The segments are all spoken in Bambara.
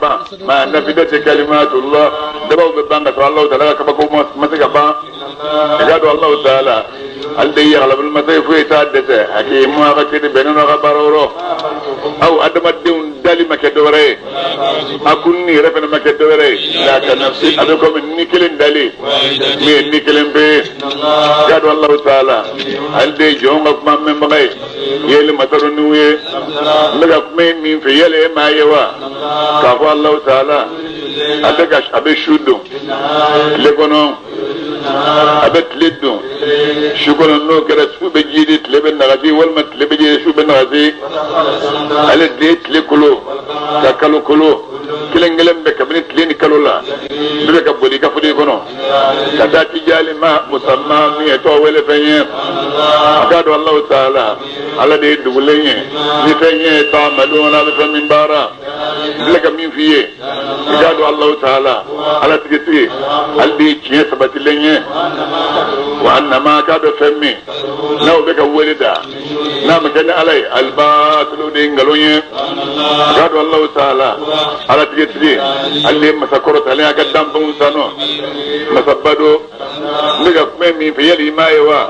ban. Ma nafidati kalimatullah, dabaw bɛ ban ka sɔrɔ Alahu taala ka kabako ma se ka ban. I k'a dɔn Alahu taala ale de ye yagalabali masa ye, foyi t'a dɛsɛ. Hakimu, a ka kiri bɛnnen don a ka baara yɔrɔ. Aw adamadenw dali ma kɛ dɔwɛrɛ ye, a kunni yɛrɛ fana ma kɛ dɔwɛrɛ ye, la ka nafsi, a bɛ komi ni kelen dali min ye ni kelen pe ye. I k'a dɔn Alahu taala ale de ye jɔnw ka kuma mɛnbaga ye, yeli masa don n'u ye. N bɛ ka kuma min fɛ, yali e m'a ye wa k'a fɔ Alahu taala a bɛ ka a bɛ su don tile kɔnɔ, a bɛ tile don su kɔnɔ? N'o kɛra, su bɛ jiidi, tile bɛ nagasi, walima tile bɛ jiidi, su bɛ nagasi. Ale de ye tile kolo ka kalo kolo, kelen kelen bɛ kabini tile ni kalo la, ne bɛ ka boli ka foli kɔnɔ ka taa tijali ma musamma, min ye tɔgɔ wele fɛn ye. A k'a dɔn Alahu taala ala de ye dugulen ye ni fɛn ye, ta'maluna, a bɛ fɛn min baara. N filɛ ka min f'i ye, i k'a dɔn Alahu taala ala tigitigi, ale de ye tiɲɛ sabatilen ye. Wa annama, k'a dɔn fɛn min n'aw bɛ ka wele da n'a ma kɛ ni ala ye, alibatilu, de ye nkalon ye. A k'a dɔn Alahu taala ala tigitigi, ale de ye masa kɔrɔtalen, a ka danfɛnw sanu masaba don. N bɛ ka kuma min fɛ, yali i m'a ye wa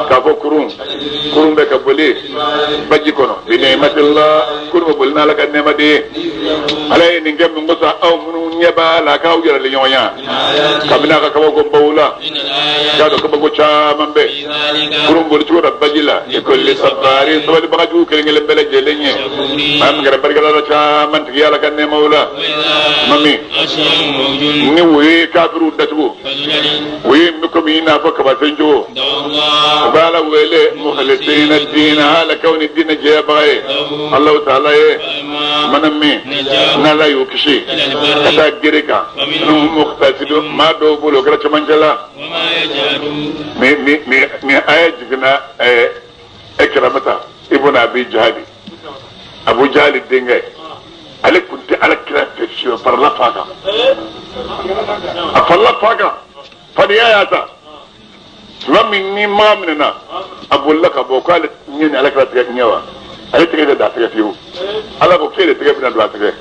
k'a fɔ kurun bɛ ka boli baji kɔnɔ? Bi ni'matillah, kurun bɛ boli n'ala ka nɛɛma de ye. Ala ye nin kɛ mun kosɔn? Aw minnu ɲɛ b'a la, k'aw yɛrɛ ɲɔgɔn ya kabini a ka kabako baw la. K'a dɔn kabako caman bɛ kurun boli cogo la baji la. Likulli sabbarin, sabalibaga jugu kelen kelen bɛɛ lajɛlen ye, maa min kɛra barikala caman tigi ala ka nɛɛmaw la. Tuma min ni o ye kafiriw datugu, o ye bɛ komi i n'a fɔ kabasen cogo, u bɛ ala wele mukhlisina diina, hala kawni diinɛ jɛyabaga ye Alahu taala ye. Mana min n'ala y'o kisi ka taa gere kan, minnu muqtasidun, maa dɔw bolo o kɛra cɛmancɛ la. Ni aya jiginna Ikramata ibn Abi Jahali, Abu Jahali denkɛ, ale tun tɛ ala kira fɛ fiyewu. A farala fa kan, a farala fa kan, fadenya y'a ta. Tuma min ni maa minɛna, a bolila ka bɔ k'ale ɲɛ ni ala kira tigɛ ɲɛ wa, ale tɛgɛ tɛ da a tɛgɛ fiyewu. Ala ko k'e de tɛgɛ bɛna don a tɛgɛ,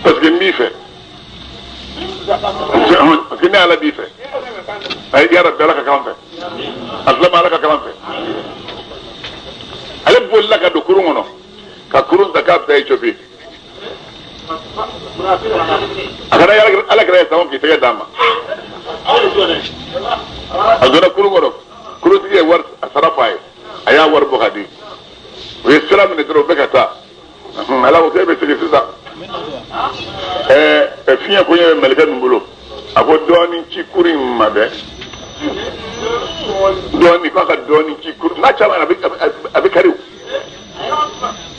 parce que n b'i fɛ, parce que ne ala b'i fɛ. Ayi, ya Rabbi, ala ka kalan fɛ, a silama ala ka kalan fɛ. Ale bolila ka don kurun kɔnɔ ka kurun ta k'a bɛ taa Ethiopie. A kana ala kira ye sama k'i tɛgɛ d'a ma. A donna kurun kɔnɔ, kuruntigi ye wari a sara fɔ a ye, a y'a wari bɔ ka di. U ye sira minɛ dɔrɔn, u bɛ ka taa. Ala ko k'e bɛ segin sisan. Ɛɛ, fiɲɛ ko ɲɛ bɛ mɛlɛkɛ min bolo, a ko dɔɔnin ci kurun in ma dɛ, dɔɔnin, k'a ka dɔɔnin ci kurun n'a caman, a bɛ kari o,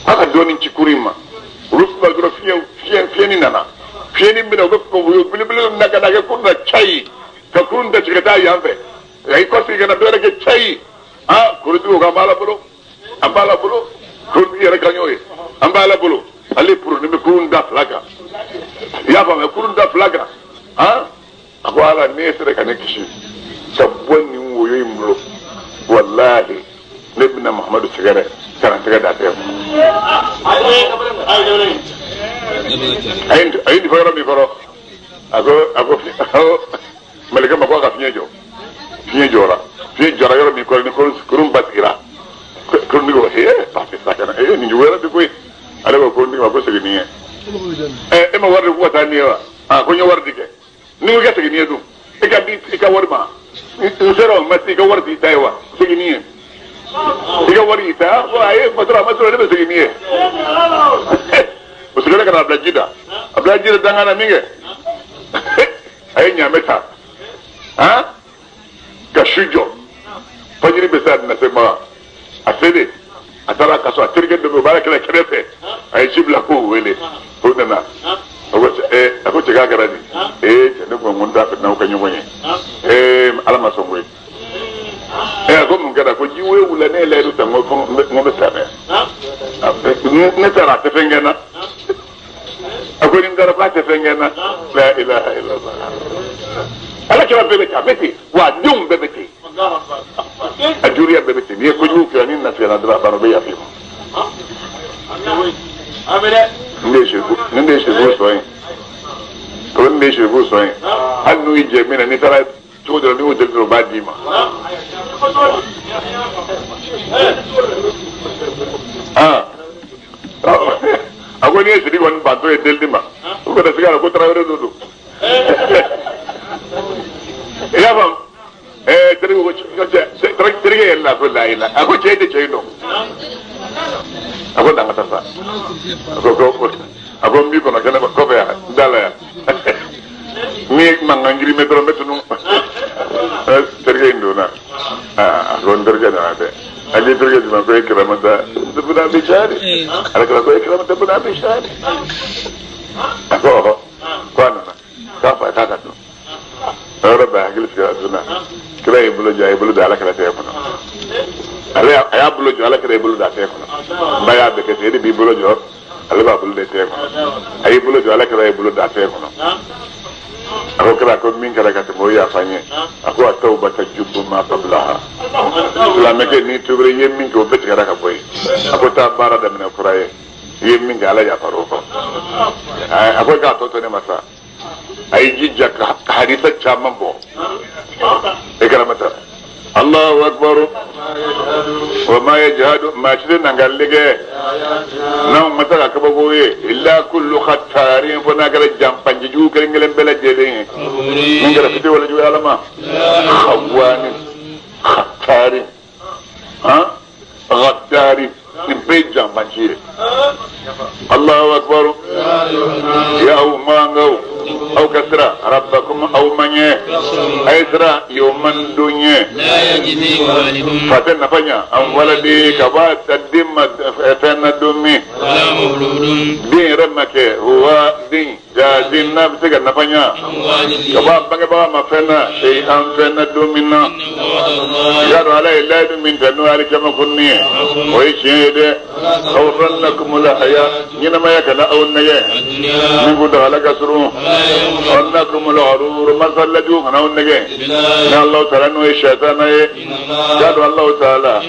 k'a ka dɔɔnin ci kurun in ma. Olu kuma dɔrɔn, fiɲɛ fiɲɛ fiɲɛni nana, fiɲɛni minɛ, u bɛ u ye belebele na ka na kɛ kurun na cayi, ka kurun da ci ka taa yan fɛ, nka i kɔsegin ka na dɔ wɛrɛ kɛ cayi. Aa, kuruntigiw ko an b'a la bolo, an b'a la bolo. Kuruntigi yɛrɛ ka ɲɔgɔn ye, an b'a la bolo. Ale puru ni bɛ kurun da fila kan, i y'a faamuya, kurun da fila kan. Han, a ko ala, n'e sera ka ne kisi ka bɔ nin woyo in bolo, walahi ne bɛna Muhamadu sɛgɛrɛ ka na tɛgɛ da tɛgɛ a ye nin fɔ yɔrɔ min kɔrɔ, a ko mɛlɛkɛ ma ko a ka fiɲɛ jɔ. Fiɲɛ jɔra, fiɲɛ jɔra yɔrɔ min kɔrɔ, ni kurun basigira, kuruntigi ko ee, pasi sa kana ee, nin juguyara bi koyi. Ale ko kuruntigi ma ko segin ni ye. Ɛ, e ma wari di ko ka taa ni ye wa? A ko n ye wari di kɛ, ni ko i ka segin ni ye dun, e ka di i ka wari ma, n sera o ma se, i ka wari t'i ta ye wa? Segin ni ye, i ka wari y'i ta. A ko ayi, ma sɔrɔ, a ma sɔrɔ, ne bɛ segin ni ye. O seginna ka na bila ji da, a bila ji da danga na min kɛ, a ye ɲaamɛ ta han ka su jɔ. Fajiri bɛ se a na se Makan, a selen, a taara ka sɔrɔ a terikɛ dɔ bɛ yen, o b'a kɛlɛ kɛrɛfɛ. A ye ci bila k'o wele, o nana. A ko ɛ, a ko cɛ, k'a kɛra di? Ee cɛ, ne ko n t'a fɛ n'aw ka ɲɔgɔn ye. Ee, ala ma sɔn koyi. Ɛ, a ko mun kɛra? Ko ji woyo wulila, ne ye layidu ta, n ko n ko n bɛ sa dɛ, ne taara, a tɛ fɛn kɛ n na. A ko ni n taara k'a tɛ fɛn kɛ n na. La ilaha illallah. Ala kira bɛɛ bɛ ten, a bɛ ten wa, a denw bɛɛ bɛ ten, a juriya bɛɛ bɛ ten. N'i ye kojugu kɛ ni nafiyara dɔrɔn, a banna, o bɛ yafa i ma. Nin de ye siriku sɔn ye o nin de ye siriku sɔn ye hali n'u y'i jɛ min na n'i taara cogo dɔ la n'i y'o deli dɔrɔn u b'a d'i ma. A ko n'i ye siri kɔni bantɔ ye delili ma o kana siga la ko tarawele dɔ don. I y'a faamu terikɛ ko terikɛ yɛrɛ la ko layi la a ko cɛ tɛ cɛ in dɔn a ko dan ka taa sa a ko a ko n b'i kɔnɔ kɛnɛ kɔfɛ yan n da la yan ni mankan girin mɛ dɔrɔn n bɛ tunu terikɛ in donna a ko n terikɛ nana dɛ a ko terikɛ jumɛn ko e kiramata buna bi sari ala kira ko e kiramata buna bi sari a ko ɔhɔ ko a nana k'a fa k'a ka dun a yɔrɔ bɛɛ hakili sigira donna kira y'i bolo jɔ a y'i bolo da ala kira tɛgɛ kɔnɔ ale a y'a bolo jɔ ala kira y'i bolo da a tɛgɛ kɔnɔ ba y'a bɛɛ kɛ ten e de b'i bolo jɔ ale b'a bolo da tɛgɛ kɔnɔ a y'i bolo jɔ ala kira y'i bolo da a tɛgɛ kɔnɔ a ko kira ko min kɛra ka tɛmɛ o yafa n ye a ko a tawba tajubu ma qablaha silamɛkɛ n'i tubira i ye min kɛ o bɛɛ tigɛra ka bɔ yen a ko taa baara daminɛ kura ye i ye min kɛ ala yafara o kɔ a ko k'a tɔ to ne ma sa a y'i jija ka hadisa caman bɔ e karamata Allahu akbar wa ma yajhadu maa si tɛ nangali kɛ n'anw ma se ka kabako ye illa kullu khattarin fo n'a kɛra janfanci kelen kelen bɛɛ lajɛlen ye min kɛra fitiri wale juguya Ala ma khawani khattarin han ghaddari nin bɛɛ ye janfanci ye Allahu akbar ya aw mangaw aw ka siran rabbakum aw ma ɲɛ a ye siran yawman don ɲɛ fa tɛ nafa ɲa an waladi ka bɔ a den ma fɛn na don min den yɛrɛ ma kɛ wa den jazin n'a bɛ se ka nafa ɲa ka bɔ a bangebaga ma fɛn na an fɛn na don min na i y'a dɔn ala ye layidu min ta n'o ye alikiyama kunni ye o ye tiɲɛ ye dɛ aw rannakum la haya ɲɛnamaya kana aw nɛgɛ min kun dagala ka surun annakum la gharur masa lajugu kana aw nɛgɛ ni Alahu taala n'o ye sɛtana ye i y'a dɔn Alahu taala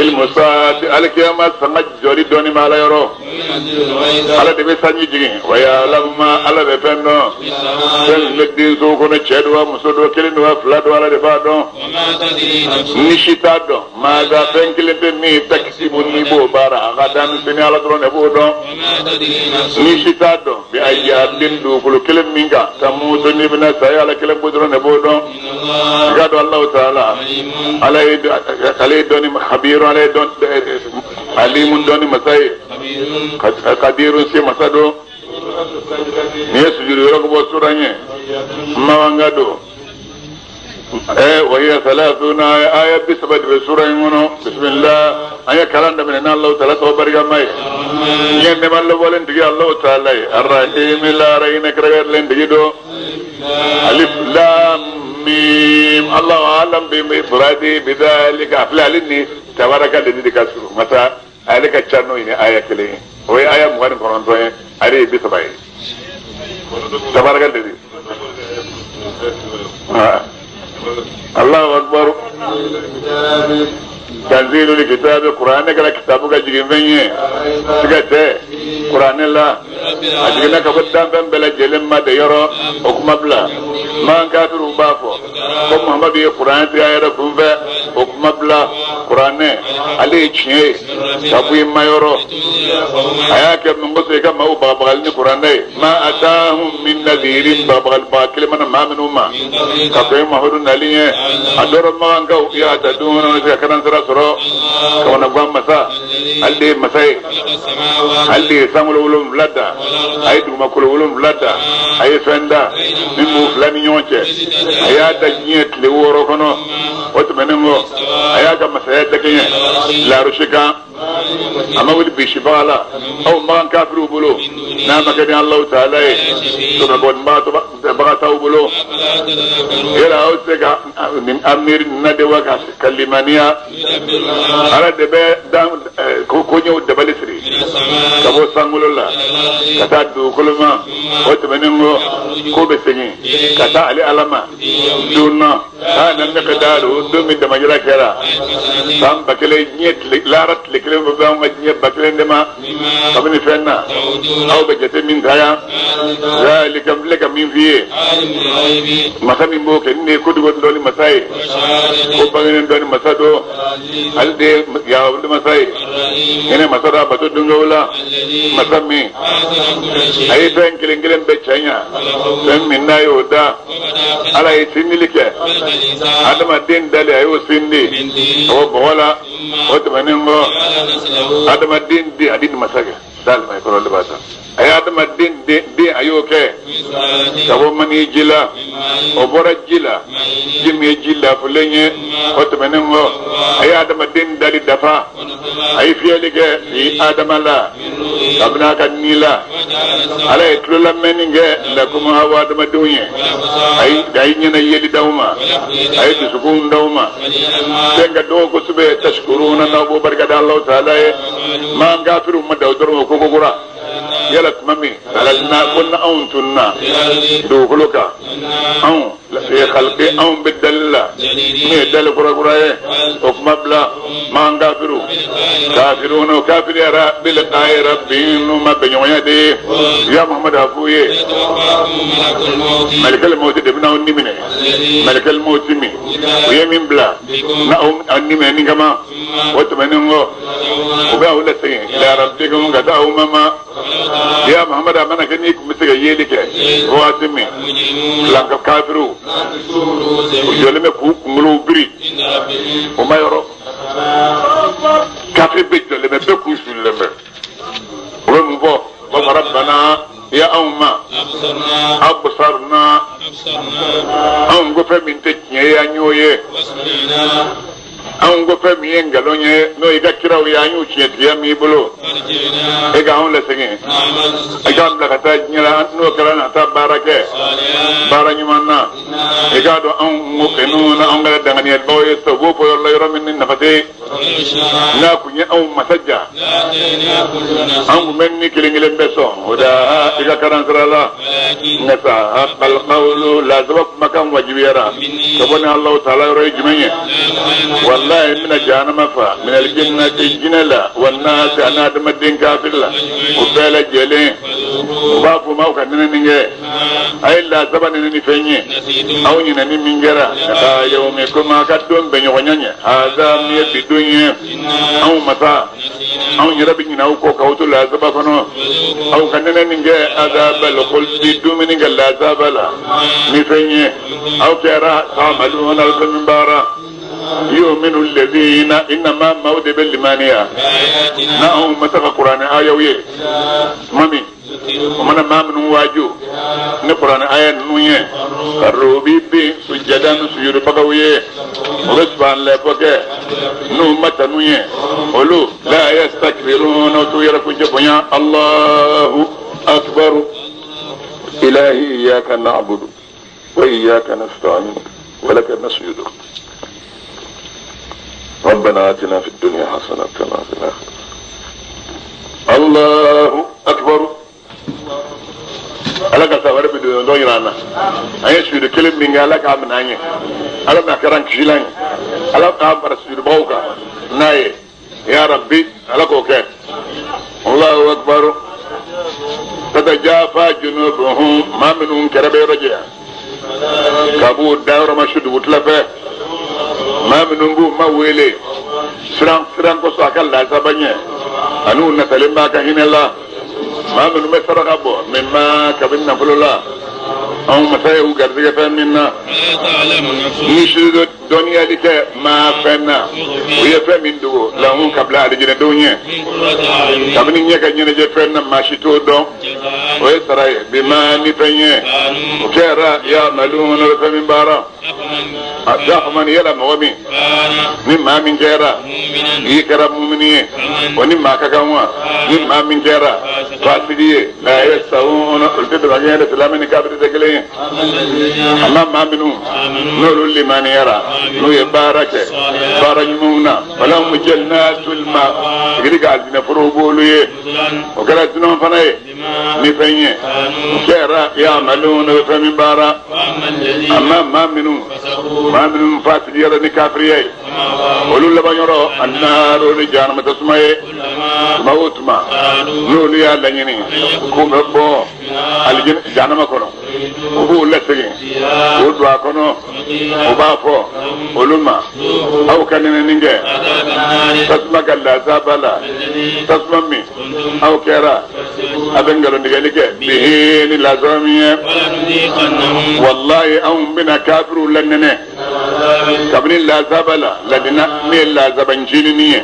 ilmu saati alikiyama sanga jɔli dɔnni b'a la yɔrɔ ala de bɛ sanji jigin wa ya'lamu ma ala bɛ fɛn dɔn fɛn min bɛ denso kɔnɔ cɛ don wa muso don kelen don wa fila don ala de b'a dɔn ni si t'a dɔn maada fɛn kelen bɛ min takisibu n'i b'o baara a ka dan sini ala dɔrɔn de b'o dɔn ni si t'a dɔn bi ayi ardin dugukolo kelen min kan tamutu n'i bɛna saya ala kelen ko dɔrɔn de b'o dɔn i k'a dɔn Alahu taala ala ye ale ye dɔnni habiru ale ye dɔn alimu dɔnni masa ye kadirun se masa don nin ye sujuru yɔrɔ ko bɔ sura ɲɛ mawanga don wa hiya salasuna aya bi saba de bɛ sura in kɔnɔ bisimila an ye kalan daminɛ n'Alahu taala tɔgɔ barikama ye diɲɛ nɛɛma lɔbɔlen tigi Alahu taala ye arahimi lahara hinɛ kɛrɛnkɛrɛnlen tigi don alif lam mim Allahu alam bi muradi bidhalika a filɛ ale ni tabaraka de de ka surun masa ale ka ca n'o ye ni aya kelen ye o ye aya 29 ye ale ye 30 ye tabaraka de de Allahu akbar tanzilul kitabi kuranɛ kɛra kitabu ka jigin fɛn ye siga tɛ kuranɛ la a jiginna ka bɔ danfɛn bɛɛ lajɛlen ma de yɔrɔ o kuma bila man kafiriw b'a fɔ ko muhamadu ye kuranɛ tigɛ a yɛrɛ kunfɛ o kuma bila kuranɛ ale ye tiɲɛ ye ka bɔ i ma yɔrɔ a y'a kɛ mun kosɔn i ka maaw bagabagali ni kuranɛ ye ma atahum min nadirin bagabagalibaga kelen mana maa minnu ma ka kɔn muhamadu nali ɲɛ a dɔrɔn makankaw y'a ta don kɔnɔ se ka kalan sira sɔrɔ kamanagan masa ale de ye masa ye ale de ye sankolo 7 da a ye dugumakolo 7 da a ye fɛn da min b'u fila ni ɲɔgɔn cɛ a y'a da diɲɛ tile 6 kɔnɔ o tɛmɛnen kɔ a y'a ka masaya dakɛɲɛ larusi kan a ma wuli bisibaga la aw makan kafiriw bolo n'a ma kɛ ni Alahu taala ye tɔnɔbɔbaga t'aw bolo yala aw tɛ se ka nin a miiri nin na de wa ka limaniya ala de bɛ dan ko Ko n y'o dabali siri ka bɔ sankolo la ka taa dugukolo ma, o tɛmɛnen kɔ k'o bɛ segin ka taa ale Ala ma don na kana miqdaru, don min damajira kɛra san 1000 diɲɛ tile lahara tile kelen bɛ bɛn anw ka diɲɛ 1000 de ma kabini fɛn na aw bɛ jate min ta yan. Zalika, n filɛ ka min f'i ye, masa min b'o kɛ nin ye kodogo dɔnni masa ye, ko bangenen dɔnni masa don, ale de ye yawuli masa ye, hinɛ masa dɔ a bato dungew la, masa min a ye fɛn kelen kelen bɛɛ cɛɲa, fɛn min n'a y'o da, Ala ye sindili kɛ adamaden dali, a y'o sindi ka bɔ bɔgɔ la. O tɛmɛnen kɔ, adamaden den a di masakɛ dalima ye kɔrɔ de b'a ta, a ye adamaden den a y'o kɛ ka bɔ mani ji la, o bɔra ji la, ji min ye ji lafulen ye. O tɛmɛnen kɔ, a ye adamaden dali dafa, a ye fiyɛli kɛ fi adama la kabini a ka ni la. Ala ye tulo lamɛnni kɛ lakum aw adamadenw ye, a ye ɲɛna yeli d'aw ma, a ye dusukun d'aw ma. Fɛn ka dɔgɔ kosɛbɛ, tashkuruna, n'aw b'o barika da Alahu taala ye. Maa kafiriw ma da o dɔrɔn, o ko kura yala tuma min alalna ko na anw tunna dugukolo kan, anw lafi khalqi, anw bɛ dali la min ye dali kura kura ye. O kuma bila maa kafiru kafiruna, o kafiriyara bi liqa'i rabbihim, n'u ma bɛnɲɔgɔnya de ye. Ya Muhammad, a f'u ye malikal mawti de bɛna aw ni minɛ, malikal mawti min u ye min bila na aw ni minɛ nin kama. O tɛmɛnen kɔ, u bɛ aw lasegin ila rabbikum, ka taa aw ma. Ya Muhammad, a mana kɛ n'i tun bɛ se ka yeli kɛ waati min, filanka kafiriw u jɔlen bɛ k'u kunkolow biri, o ma yɔrɔ kafiri bɛ jɔlen bɛ bɛɛ k'u sulilen bɛ, o bɛ mun fɔ? Ba fɔ rabbana, ya anw ma, absarna, anw ko fɛn min tɛ tiɲɛ ye an y'o ye, anw ko fɛn min ye nkalon ye n'o y'i ka kiraw ye, an y'u tiɲɛtigiya m'i bolo, e ka anw lasegin, i k'an bila ka taa diɲɛ la, n'o kɛra na taa baara kɛ baara ɲuman na. I k'a dɔn anw muqinuna, anw kɛra danganiyalibaw ye sisan. U b'o fɔ yɔrɔ la yɔrɔ min ni nafa tɛ, n'a kun ye anw masa ja, anw kun bɛ ni kelen kelen bɛɛ sɔn o da i ka karan sira la. Nka sa alqawlu, lazaba kumakan wajibiyara ka bɔ ni Alahu taala yɔrɔ ye jumɛn ye? Wallahi, n bɛna jahanama fa minal jinnati, jinɛ la, wannasi, ani adamaden kafiri la, o bɛɛ lajɛlen. U b'a fɔ m'aw ka nɛnɛni kɛ, a ye lazaba nɛnɛ ni fɛn ye aw ɲinɛni min kɛra ka yawmikum, a ka don bɛnɲɔgɔnya ɲɛ, haza, min ye bi don ye. Anw masa, anw yɛrɛ bɛ ɲinɛ aw kɔ k'aw to lazaba kɔnɔ, aw ka nɛnɛni kɛ azabal khuldi, dumuni kɛ lazaba la ni fɛn ye aw kɛra ta'maluna, aw fɛn min baara. Yuminu alladhina innama, maaw de bɛ limaniya n'anw masa ka kuranɛ ayaw ye tuma min, o mana maa minnu waaju ni kuranɛ aya ninnu ye, kharru bi bin sujadan, sujudubagaw ye, o bɛ subhanallah fɔ kɛ n'u ma tanu ye, olu la yastakbiruna, o t'u yɛrɛ kuncɛ bonya. Allahu akbar. Ilahi iyyaka na'budu wa iyyaka nasta'in wa laka nasjudu. ربنا آتنا في الدنيا حسنة وفي الآخرة. الله أكبر. Ala ka sabari bɛ don dɔ yira an na. An ye sujudu kelen min kɛ, Ala k'a minɛ an ye, Ala bɛna kɛra an kisilan ye, Ala k'a fara sujudubagaw kan n'a ye. Ya Rabbi, Ala k'o kɛ. Allahu akbar. Tatajafa junubuhum, maa minnu kɛrɛ bɛ yɔrɔ janya ka b'u dayɔrɔ ma su dugutila fɛ, maa minnu b'u ma wele siran siran kosɔn a ka lazaba ɲɛ, ani u natalen b'a ka hinɛ la, maa minnu bɛ saraka bɔ mimma, kabini nafolo la, anw masa ye u garijɛgɛ fɛn min na, ni si dɔnniyali kɛ maa fɛn na, u ye fɛn min dogo lahum, ka bila alijinɛdenw ɲɛ, kabini ɲɛ ka ɲɛnajɛ fɛn na, maa si t'o dɔn, o ye sara ye bima, ni fɛn ye o kɛra ya'maluna, bɛ fɛn min baara. A dafaman yala mɔgɔ min ni maa min kɛra i kɛra mumini ye, o ni maa ka kan wa ni maa min kɛra Fasigi ye la yastawuna olu tɛ damakɛɲɛ dɛ silamɛ ni kafiri tɛ kelen ye amma maa minnu n'olu limaniyara n'u ye baara kɛ baara ɲumanw na walahum jannatul ma sigili ka alijinɛ forow b'olu ye o kɛra dunan fana ye ni fɛn ye o kɛra ya'maluna bɛ fɛn min baara amma maa minnu fasigiyara ni kafiriya ye olu laban yɔrɔ annaaru ni jahanama tasuma ye tuma o tuma n'olu y'a laɲini k'u bɛ bɔ alijinɛ jahanama kɔnɔ u b'u lasegin k'u don a kɔnɔ u b'a fɔ olu ma aw ka nɛnɛni kɛ tasuma ka lazaba la tasuma min aw kɛra a bɛ nkalontigɛli kɛ bihi ni lazaba min ye walayi anw bɛna kafiriw lanɛnɛ kabini lazaba la ladina min ye lazaba ncinin ye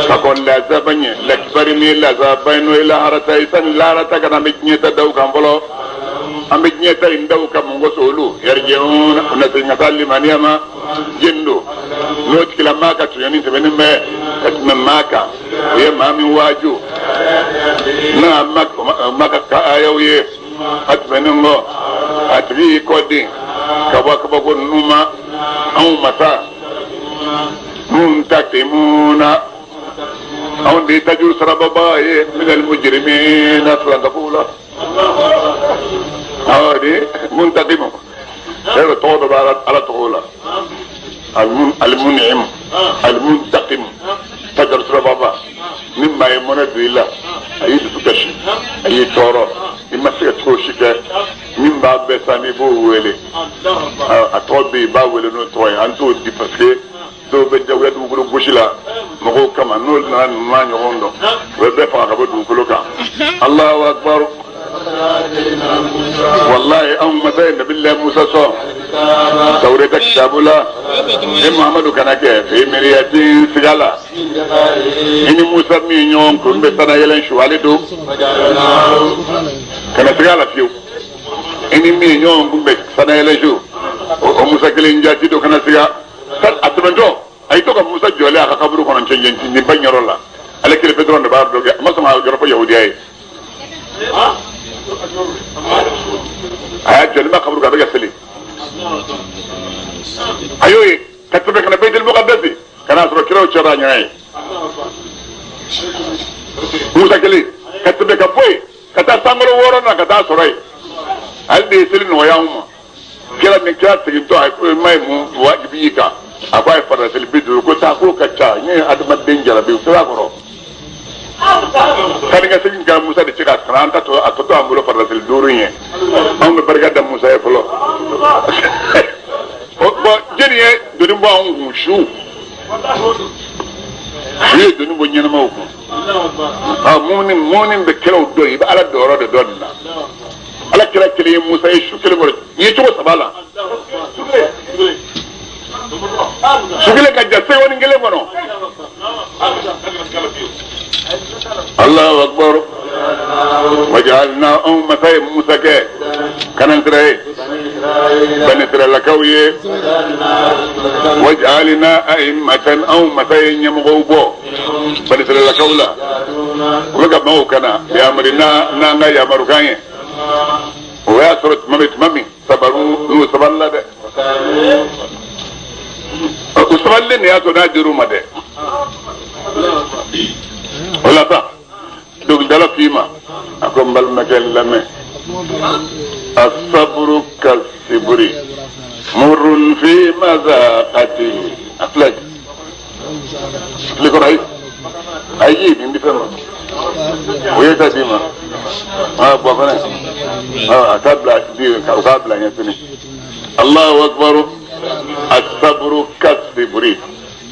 ka kɔn lazaba ɲɛ lakibari min ye lazaba ye n'o ye laharata ye sani laharata ka na an bɛ diɲɛ ta da u kan fɔlɔ an bɛ diɲɛ ta in da u kan mun kosɔn olu yarji'una u na segin ka taa limaniya ma jɛni don n'o tigilamaa ka tɔɲɔni tɛmɛnen bɛ ka tɛmɛ maa kan o ye maa min waaju n'a ma ka ayaw ye a tɛmɛnen kɔ a tigi y'i kɔ den ka bɔ kabako ninnu ma anw masa muntakimuna anw de ye tajuru sarababa ye minal mujrimina filankafow la awɔ de muntakimu yɛrɛ tɔgɔ dɔ bɛ ala tɔgɔ la alimunimu alimuntakimu tajuru sarababa ni maa ye mɔnɛ don i la a y'i dusu kasi a y'i tɔɔrɔ i ma se ka cogo si kɛ min b'a bɛɛ sa n'i b'o wele a tɔgɔ bɛ yen i b'a wele n'o tɔgɔ ye an t'o di parce que dɔw bɛ jagoya dugukolo gosi la mɔgɔw kama n'olu nana ninnu n'a ɲɔgɔn dɔn u bɛ bɛɛ faga ka bɔ dugukolo kan Allahu akbar wallahi anw masa ye nabilayi Musa sɔn tawureta kitabu la ni Muhamadu kana kɛ fi miriyatin siga la i ni Musa min ɲɔgɔn kun bɛ sanna yɛlɛn suwali don kana siga la fiyewu i ni min ɲɔgɔn kun bɛ sanna yɛlɛn su o Musa kelen jati don kana siga a tɛmɛtɔ a y'i to ka Musa jɔlen a ka kaburu kɔnɔ cɛncɛn nin ba yɔrɔ la ale kelen pe dɔrɔn de b'a dɔn kɛ a ma sɔn ka yɔrɔ fɔ yahudiya ye a y'a jɔlen b'a kaburu kan a bɛ ka seli a y'o ye ka tɛmɛ ka na Baitul Muqaddasi ka n'a sɔrɔ kiraw cɛra a ɲɔgɔn ye Musa kelen ka tɛmɛ ka bɔ yen ka taa sankolo wɔɔrɔ na ka taa sɔrɔ yen ale de ye seli nɔgɔya anw ma kira ni kira segintɔ a ko ma ye mun wajibi y'i kan a ko a ye farida seli 50 ko taa k'o ka ca n ye adamaden jarabi o sira kɔrɔ kani ka segin kɛra Musa de cɛ ka kalan an ta to a tɔ to an bolo farida seli 5 ye anw bɛ barika da Musa ye fɔlɔ bɔn jɛni ye doni bɔ anw kun su su ye doni bɔ ɲɛnamaw kun mumini bɛ kiraw dɔn i bɛ ala dɔyɔrɔ de dɔn nin na ala kira kelen ye Musa ye su kelen kɔrɔ n ye cogo saba la su kelen ka ja sewani kelen kɔnɔ Allahu akbar wajalna anw masa ye Musa kɛ kanansira ye bani Israilakaw ye wajalna a'immatan anw masa ye ɲɛmɔgɔw bɔ bani Israilakaw la u bɛ ka maaw kana yamarina n'an ka yamarukan ye o y'a sɔrɔ tuma min sabaru n'u sabalila dɛ u sabalilen de y'a to n'a dir'u ma dɛ o la sa dɔnkilidala k'i ma a ko n balimakɛ lamɛn asaburu ka siburi murun fi mazaqati a filɛ tile kɔrɔ ayi ayi nin di fɛn ma o ye ta d'i ma aa bɔn fana a t'a bila di o k'a bila ɲɛ fini Allahu akbar asaburu ka siburi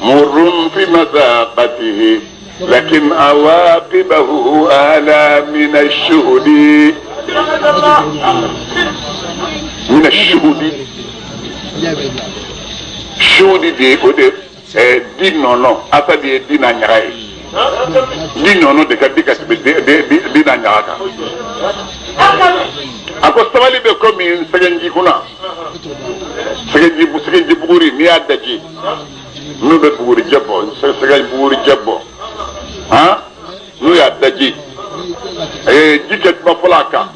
murun fi mazaqatihi lakin awaqibahu ala min ash-shuhudi min ash-shuhudi shuhudi de o de di nɔnɔ asa de ye di n'a ɲaga ye di nɔnɔ de ka di ka tɛmɛ di n'a ɲaga kan a ko sabali bɛ komi sɛgɛnji kunna sɛgɛnji buguri n'i y'a daji n'u bɛ bugurijɛ bɔ sɛgɛn bugurijɛ bɔ han n'u y'a daji A ye ji kɛ tuma fɔlɔ a kan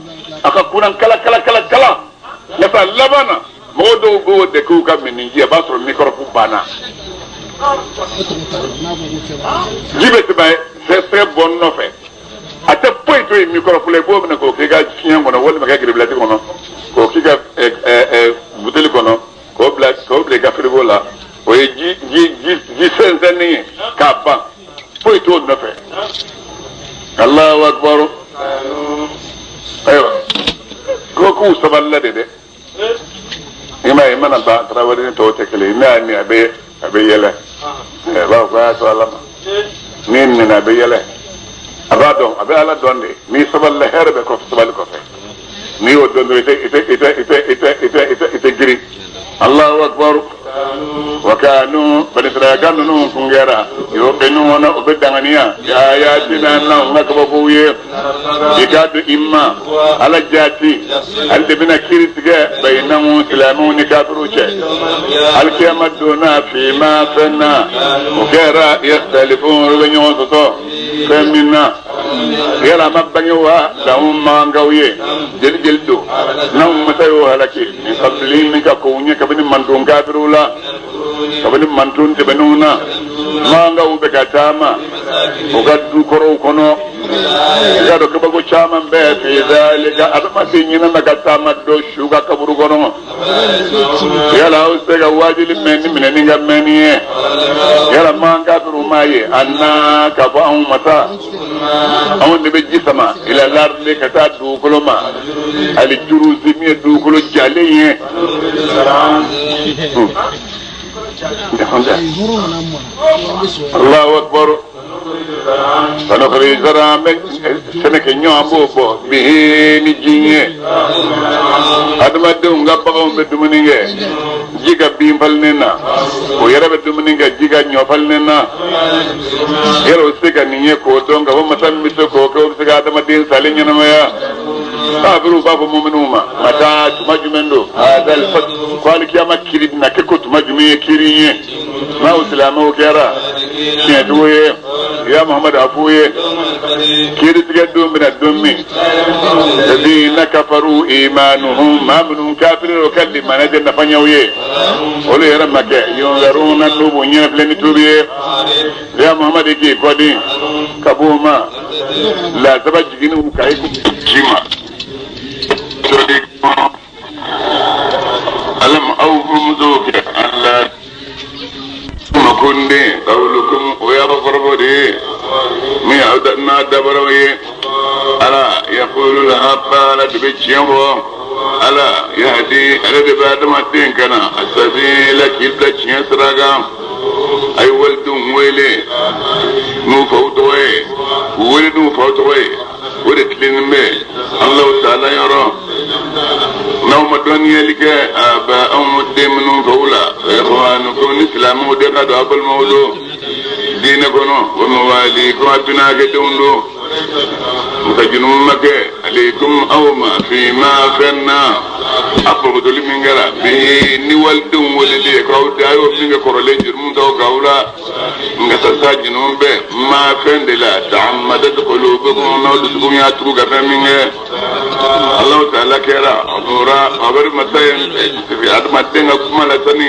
a ka kuran kala kala kala kala nka laban na mɔgɔ dɔw b'o de k'u ka min ji a b'a sɔrɔ mikɔrɔbu banna ji bɛ tɛmɛ sɛgɛ bɔ nɔfɛ a tɛ foyi to yen mikɔrɔbu la i b'o minɛ k'o k'i ka fiɲɛ kɔnɔ walima kɛ giribilati kɔnɔ k'o k'i ka buteli kɔnɔ k'o bila i ka firigo la o ye ji ji ji ji sɛnsɛnni ye k'a ban foyi t'o nɔfɛ. Allahu akbar. Ayiwa ko k'u sabalila de dɛ i m'a ye i mana ban tarawele ni tɔw tɛ kelen ye n'a y'a min a bɛ yɛlɛ ɛ b'a fɔ ko a y'a to Ala ma n'i nana a bɛ yɛlɛ a b'a dɔn a bɛ Ala dɔn de n'i sabalila hɛrɛ bɛ kɔfɛ sabali kɔfɛ n'i y'o dɔn dɔrɔn i tɛ girin. Allahu akbar. Wa kanu bani Israila ninnu kun kɛra yuqinuna u bɛ danganiya bi ayatina n'anw ka kabakow ye i k'a dɔn i ma Ala jaati ale de bɛna kiiri tigɛ bayinahu silamɛw ni kafiriw cɛ alikiyama donna fima fɛn na o kɛra yakhtalifun olu bɛ ɲɔgɔn sɔsɔ fɛn min na yala a ma bange wa lahum magankaw ye jeli jeli don n'anw masa y'o halaki min qabli min ka kow ɲɛ kabini manton kafiriw la kabini manton tɛmɛnenw na magankaw bɛ ka taama u ka du kɔrɔw kɔnɔ i k'a dɔn kabako caman bɛ fi zalika adamaden ɲɛnama ka taama dɔ su ka kaburu kɔnɔ yala aw se ka waajuli mɛn ni minɛni ka mɛnni ye yala magan kafiriw m'a ye anna k'a fɔ anw masa anw de bɛ ji sama ila lardi ka taa dugukolo ma ali juruzi min ye dugukolo jalen ye. Allahu akbar. Sanukhrij zara bɛ sɛnɛkɛ ɲɔ an b'o bɔ bihi ni ji ye adamadenw ka baganw bɛ dumuni kɛ ji ka bin falennen na o yɛrɛ bɛ dumuni kɛ ji ka ɲɔ falennen na yɛrɛ o se ka nin ye k'o dɔn ka fɔ masa min bɛ se k'o kɛ o bɛ se ka adamaden salen ɲɛnamaya kafiriw b'a fɔ muminiw ma mata tuma jumɛn don ko alikiyama kiri bɛna kɛ ko tuma jumɛn ye kiri ye n'aw silamɛw kɛra tiɲɛtigiw ye ya Muhammad a f'u ye kiiritigɛ don bɛna don min ladina kafaru imanuhum maa minnu kafiri o ka limaniya tɛ nafa ɲɛ u ye olu yɛrɛ ma kɛ yunzaruna n'u b'u ɲɛ filɛ ni tuubi ye ya Muhammad k'i kɔdin ka b'o ma lasaba jiginni u ka i ji ma alam aw furumusow kɛ ala makonden kawulukum o y'a ka kɔrɔfɔ de ye min y'aw n'a dabaraw ye ala yaqulu al-haqqa ala de bɛ tiɲɛ fɔ ala yahdi ale de bɛ adamaden kana asabila k'i bila tiɲɛ sira kan a ye walidenw wele n'u faw tɔgɔ ye u wele n'u faw tɔgɔ ye o de tilennen bɛ Alahu taala yɔrɔ n'aw ma dɔnniyali kɛ a bɛ anw den minnu faw la ikhwanukum ni silamɛw de ka don aw balimaw don diinɛ kɔnɔ wa mawalikum a binaakɛ denw don nka junumu ma kɛ aleikum aw ma fima fɛn na a bɔbɔtɔli min kɛra bi ni walidenw weleli ye k'aw da a y'o min kɛ kɔrɔlen jurumu t'aw k'aw la nka sasa junumu bɛ ma fɛn de la ta'ammadat qulubukum n'aw dusukun y'a tugu ka fɛn min kɛ Alahu taala kɛra a bɔra a bɛ masa ye adamaden ka kuma la sani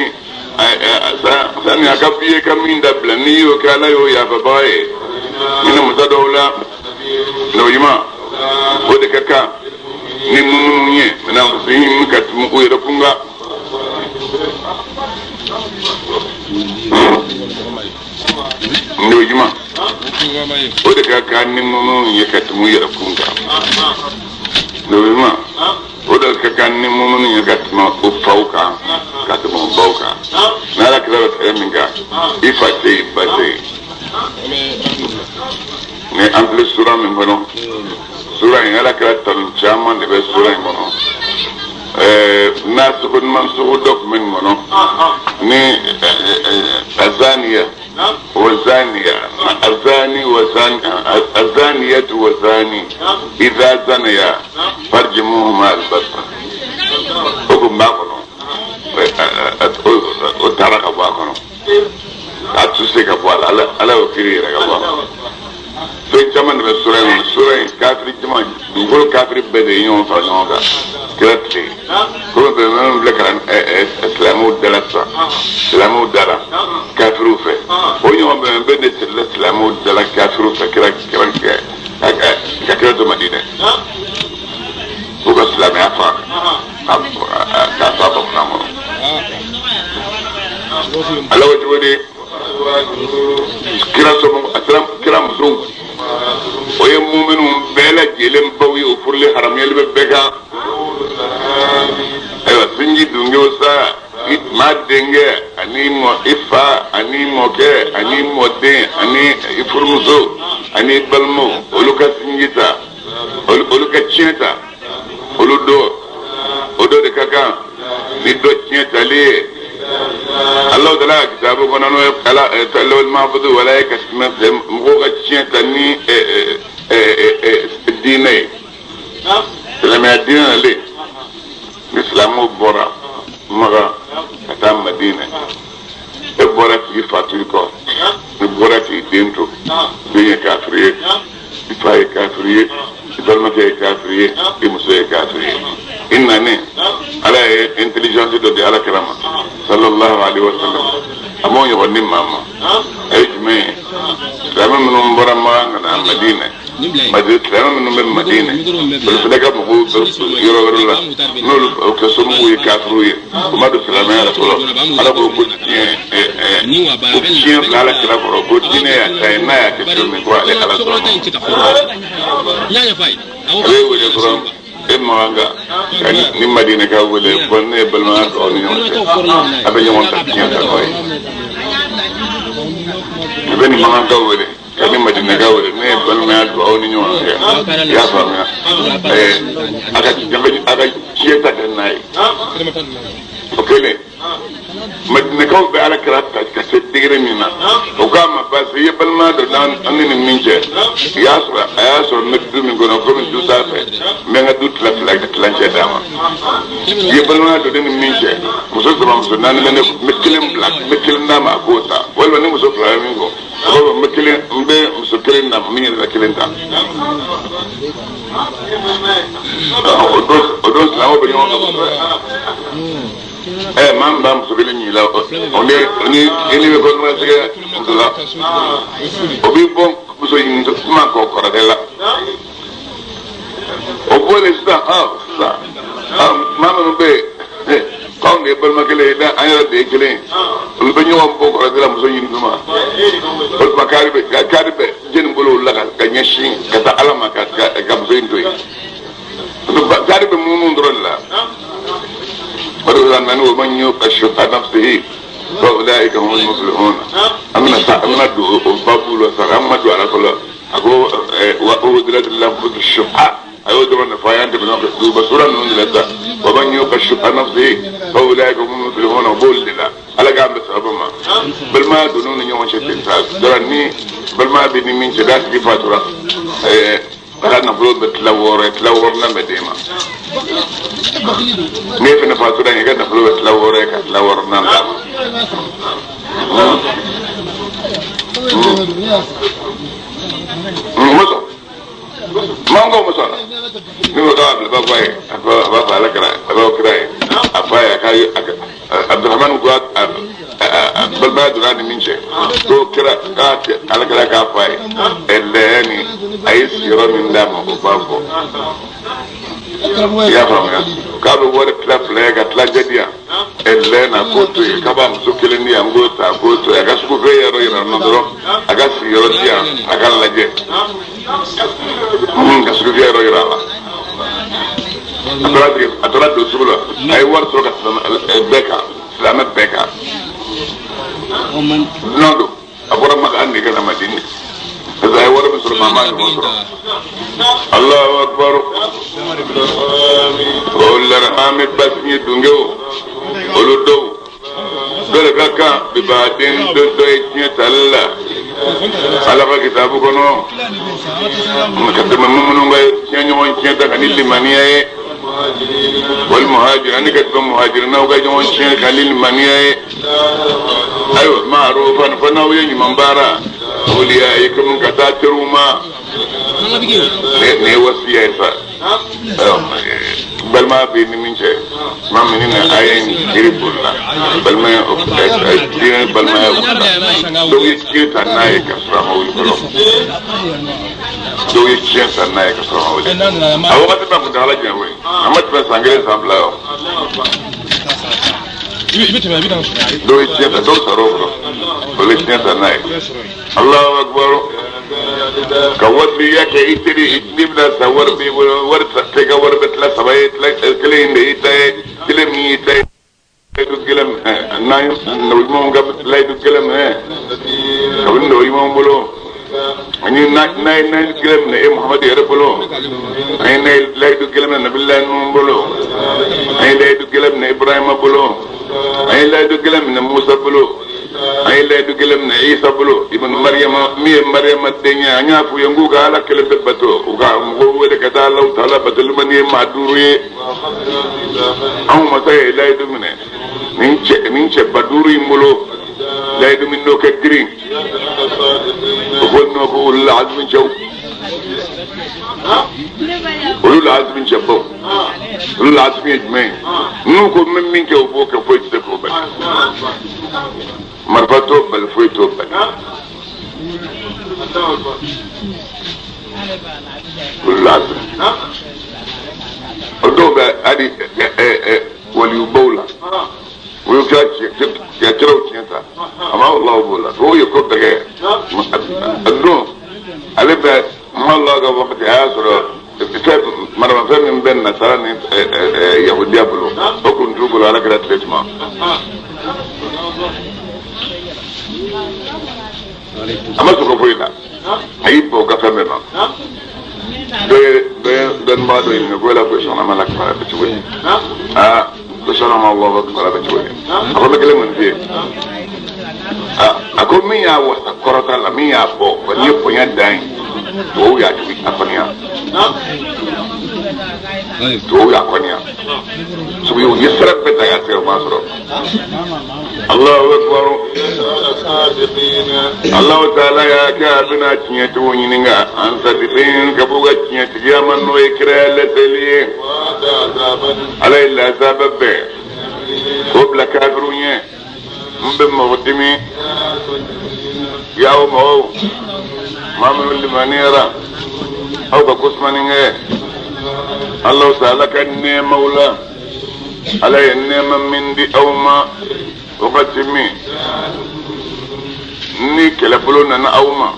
sani a ka f'i ye ka min dabila n'i y'o kɛ Ala y'o yafabaga ye hinɛ masa dɔw la n'o ɲuman o de ka kan ni minnu ye min anfusihim ka tɛmɛ u yɛrɛ kun kan. N'o ɲuman o de ka kan ni minnu ye ka tɛmɛ u yɛrɛ kun kan. N'o ɲuman o de ka kan ni minnu ye ka tɛmɛ u faw kan ka tɛmɛ u baw kan. N'Ala kira bɛ kɛlɛ min kan i fa tɛ yen ba tɛ yen. Ni an filɛ sura min kɔnɔ sura in Ala kira tanu caman de bɛ sura in kɔnɔ. N'a sogo ɲuman sogo dɔ tun bɛ nin kɔnɔ ni azaniya wa zaniya azani wa zani azaniyatu wa zani idha zanaya farjumuhuma albasa o kun b'a kɔnɔ o taara ka bɔ a kɔnɔ a tɛ se ka bɔ a la Ala y'o kiiri yɛrɛ ka bɔ a kɔnɔ. Fɛn caman de bɛ sura in kɔnɔ sura in kafiri Dugukolo kafiri bɛɛ de ye ɲɔgɔn fara ɲɔgɔn kan kira tile komi bɛnbɛn filɛ ka silamɛw dala sisan silamɛw dala kafiriw fɛ o ɲɔgɔn bɛnbɛn de sirila silamɛw dala kafiriw fɛ kira kira ka kira to Madinɛ u ka silamɛya faga k'a to a bamanan kɔnɔ ala ko cogo di kira somɔgɔ a sera kira musow o ye muminu bɛɛ lajɛlen baw ye o furuli haramuyali bɛ bɛɛ kan ayiwa sinji dungew sa i maa denkɛ ani mɔ i fa ani mɔkɛ ani mɔden ani i furumuso ani balimaw olu ka sinji ta olu ka tiɲɛ ta olu dɔ o dɔ de ka kan ni dɔ tiɲɛ tali ye Alahu taala ka kitabu kɔnɔ n'o ye ala lawhil mahfuz wala ye ka mɔgɔw ka tiɲɛ ta ni diinɛ ye silamɛya diinɛ nalen ni silamɛw bɔra Maka ka taa Madinɛ e bɔra k'i fa to i kɔ i bɔra k'i den to den ye kafiri ye i fa ye kafiri ye i balimakɛ ye kafiri ye i muso ye kafiri ye i nanen ala ye intelligence dɔ di ala kira ma sallallahu alaihi wa sallam a m'o ɲɔgɔn di maa ma a ye jumɛn ye silamɛ minnu bɔra Maka ka na Madinɛ Madinɛ silamɛ minnu bɛ Madinɛ olu fana ka mɔgɔw bɛ yɔrɔ wɛrɛ la n'olu ka somɔgɔw ye kafiriw ye o ma don silamɛya la fɔlɔ ala ko ko tiɲɛ ko tiɲɛ bila ala kira kɔrɔ ko diinɛ y'a ta ye n'a y'a kɛ cogo min ko ale ala sɔnna a bɛ wele dɔrɔn e makan ka ni Madinɛ ka wele ko ne ye balimaya don aw ni ɲɔgɔn cɛ a bɛ ɲɔgɔn ta tiɲɛ ta n'o ye a bɛ ni makan ka wele ka ni Madinɛ ka wele ne ye balimaya don aw ni ɲɔgɔn cɛ i y'a faamuya a ka tiɲɛ ta kɛ n'a ye o kɛlen Madinɛkaw bɛ ala kira ta ka se degré min na o k'a ma parce que i ye balimaya don an ni nin min cɛ i y'a sɔrɔ a y'a sɔrɔ n bɛ du min kɔnɔ komi du t'a fɛ n bɛ n ka du tila fila ka tilancɛ d'a ma i ye balimaya don ne ni min cɛ muso saba muso naani bɛ ne n bɛ kelen bila n bɛ kelen d'a ma a k'o ta walima ni muso fila bɛ min kɔ a b'a fɔ n bɛ kelen n bɛ muso kelen d'a ma min yɛrɛ bɛ kelen ta o don silamɛw bɛ ɲɔgɔn kan kosɛbɛ. Maa min b'a muso kelen ɲini la o ni i ni bɛ kɔnɔna tigɛ muso la o b'i bɔ muso ɲini kuma kɔ kɔrɔkɛ la o bɔlen sisan sisan maa minnu bɛ yen k'anw de ye balima kelen ye an yɛrɛ de ye kelen ye olu bɛ ɲɔgɔn bɔ kɔrɔkɛ la muso ɲini tuma o tuma kari bɛ jɛni bolo la ka ɲɛsin ka taa ala ma ka muso in to yen kari bɛ munumunu dɔrɔn de la. O de la nani o man yuqa shuhha nafsihi fa ulaika humul muflihun an bɛna don o babu la sa an ma don a la fɔlɔ a ko wa uhdiratil anfusu shuhha a y'o dɔrɔn de fɔ an y'an tɛmɛ duguba sura ninnu de la sa wa man yuqa shuhha nafsihi fa ulaika humul muflihun o b'olu de la ala k'an bɛ sababu ma balimaya donn'u ni ɲɔgɔn cɛ ten sa dɔrɔn ni balimaya bɛ ni min cɛ n'a tigi fatura a ka nafolo bɛ tila wɔɔrɔ ye tila wɔɔrɔnan bɛ d'e ma n'e fana fatura i ka nafolo bɛ tila wɔɔrɔ ye ka tila wɔɔrɔnan d'a ma. Muso maa ko muso la ni ko k'a bila ba ye a b'a fɔ ala kira a b'a fɔ kira ye a fa ye a ka Abdurahmani ko a balimaya donna ni min cɛ ko kira k'a ala kira k'a fɔ a ye ɛlɛni a ye sigiyɔrɔ min d'a ma o b'a fɔ i y'a faamuya k'a bɛ wari tila fila ye ka tilancɛ di yan ɛlɛna k'o to yen k'a b'a muso kelen di yan k'o ta k'o to yen a ka sugufɛ yɔrɔ yira n na dɔrɔn a ka sigiyɔrɔ di yan a ka lajɛ ka sugufɛ yɔrɔ yira a la. A taara don sugu la a ye wari sɔrɔ ka silamɛ bɛɛ kan silamɛ bɛɛ kan dunan don a bɔra Maka an de ka na Madinɛ parce que a ye wari min sɔrɔ maa m'a ɲɔgɔn sɔrɔ. Allahu akbar wa ulil arhami basinji dungew olu dɔw dɔ de ka kan bibaden dɔ dɔ ye tiɲɛ tali la ala ka kitabu kɔnɔ ka tɛmɛ minnu ka tiɲɛ ɲɔgɔn tiɲɛ ta ka ni limaniya ye wal muhajir ani ka tɛmɛ muhajirinaw ka ɲɔgɔn tiɲɛ ka ni limaniya ye ayiwa ma'rufan fo n'aw ye ɲuman baara awliyaikum ka taa teriw ma ne ye wasiya ye sa. Balima bɛ ni min cɛ maa min ni a ye jiri bolila balimaya diinɛ balimaya wulila dɔw ye jiri ta n'a ye ka sɔrɔ a ma wuli fɔlɔ dɔw ye tiɲɛ ta n'a ye ka sɔrɔ a ma wuli a wagati b'a kuntaala jan koyi a ma tɛmɛ san kelen san fila yɔ dɔw ye tiɲɛ ta dɔw sara o kɔrɔ olu ye tiɲɛ ta n'a ye Alahu akibaru ka wasiya kɛ i teri n'i bɛna sa wari b'i bolo wari tɛ ka wari bɛ tila saba ye tila kelen in de y'i ta ye kelen min y'i ta ye layidu gɛlɛn minɛ n'an ye nabi ɲumanw ka layidu gɛlɛn minɛ kabini nabi ɲumanw bolo ani n'a ye layidu gɛlɛn minɛ e Muhamadu yɛrɛ bolo an ye layidu gɛlɛn minɛ nabilayi Nuhu bolo an ye layidu gɛlɛn minɛ Ibrahima bolo an ye layidu gɛlɛn minɛ Musa bolo an ye layidu gɛlɛn minɛ Isa bolo ibn Mariyama min ye Mariyama den ye an y'a f'u ye k'u ka Ala kelen pe bato u ka mɔgɔw wele ka taa Alahu taala batoli ma nin ye maa duuru ye anw masa ye layidu minɛ nin cɛba duuru in bolo layidu min n'o ka girin o fɔ n'o ko ulul azmi cɛw ulul azmi cɛbaw ulul azmi ye jumɛn ye n'u ko n bɛ min kɛ u b'o kɛ foyi tɛ se k'o bali marifa t'o bali foyi t'o bali ulul azmi o dɔw bɛ hali waliyubaw la o ye kira kiraw tiɲɛ ta a ma Alahu b'o la o ye ko bɛɛ kɛ a don ale bɛ Alahu ka wagati a y'a sɔrɔ fɛn maramafɛn min bɛ nasara ni yahudiya bolo o kun t'u bolo ala kira tile tuma a ma sɔgɔ foyi la a y'i bɔ o ka fɛn bɛɛ ma dɔ ye dɔnnibaga dɔ ɲininka ko yala ko sɔnna ma la kibaruya bɛ cogo di aa ko sɔnna ma Alahu kibaruya bɛ cogo di a ko n bɛ kelen kɔni f'i ye a ko min y'a wasa kɔrɔta la min y'a bɔ wa nin ye bonya dan ye tubabu y'a jugu a kɔniya tubabu y'a kɔniya sabu u ye sira bɛɛ ta k'a sɛgɛrɛ u m'a sɔrɔ Allahu akbar Allahu taala y'a kɛ a bɛna tiɲɛtigiw ɲininka an sadiqin ka b'u ka tiɲɛtigiya ma n'o ye kiraya laseli ye Ala ye lasaba bɛɛ k'o bila kafiriw ɲɛ n bɛ mɔgɔ dimi y'aw mɔgɔw maa minnu limaniyara aw ka kosumani kɛ Allahu taala ka nɛɛmaw la Ala ye nɛɛma min di aw ma wagati min ni kɛlɛbolo nana aw ma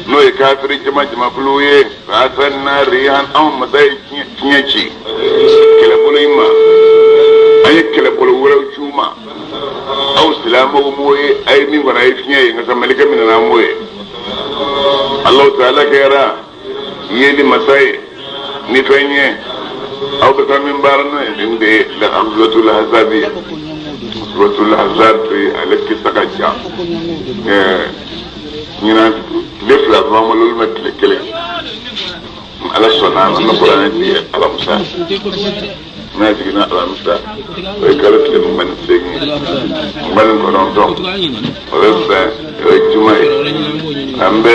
n'o ye kafiri jama jamakulu ye fa'arsalna rihan anw masa ye fiɲɛ ci kɛlɛbolo in ma an ye kɛlɛbolo wɛrɛw ci u ma aw silamɛw m'o ye a ye min kɔnɔ a ye fiɲɛ ye nka malika min nana an m'o ye Alahu taala kɛra yeli masa ye ni fɛn ye aw bɛ fɛn min baara n'o ye nin de ye suratul ahzab ye suratul ahzab ale kisa ka jan ɲinan tile fila b'an bolo olu ma tile kelen ala sɔnna an bɛ kuranɛ di alamisa n'a jiginna alamisa o ye kalo tile 28 29 o bɛ bɛn o ye juma ye an bɛ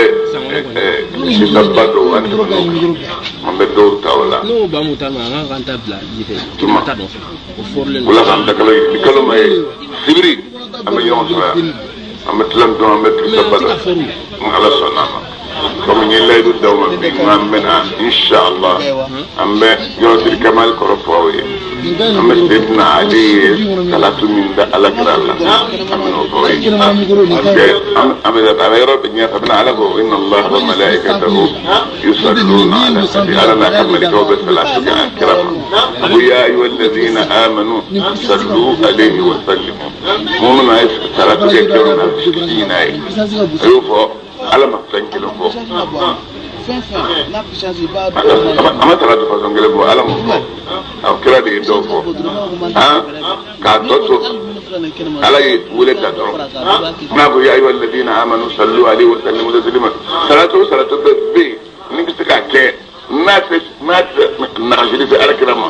kisaba dɔw an tɛmɛn'o kan an bɛ dɔw ta o la juma wula k'an da kalo ni kalo ma ye sibiri an bɛ ɲɔgɔn sɔrɔ yan an bɛ tila dɔn an bɛ kisaba dɔ ni ala sɔnna a ma komi n ye layidu d'aw ma bi n k'an bɛna inshallah an bɛ jawahirul kamal kɔrɔ fɔ aw ye an bɛ Seydina Ali ye salatu min da ala kira la an bɛna o fɔ aw ye parce que an bɛ a bɛ yɔrɔ bɛ ɲɛ a bɛna ala ko inna Allah wa malaikatahu yusalluna ala nabi ala n'a ka malikaw bɛ salatu kɛ an kira ma a ko ya ayyuhallazina amanu sallu alayhi wa sallimu minnu ye salatu kɛ kira ma n'a ye a y'o fɔ ala ma fɛn kelen fɔ a ma salatu fasɔn kelen fɔ ala m'o fɔ a kira de ye dɔw fɔ k'a tɔ to ala ye wele ta dɔrɔn n'a ko ya ayyuhallazina amanu sallu alayhi wa sallimu taslima salatu o salatu bɛɛ bɛ yen n'i bɛ se k'a kɛ n'a tɛ nagasili fɛ ala kira ma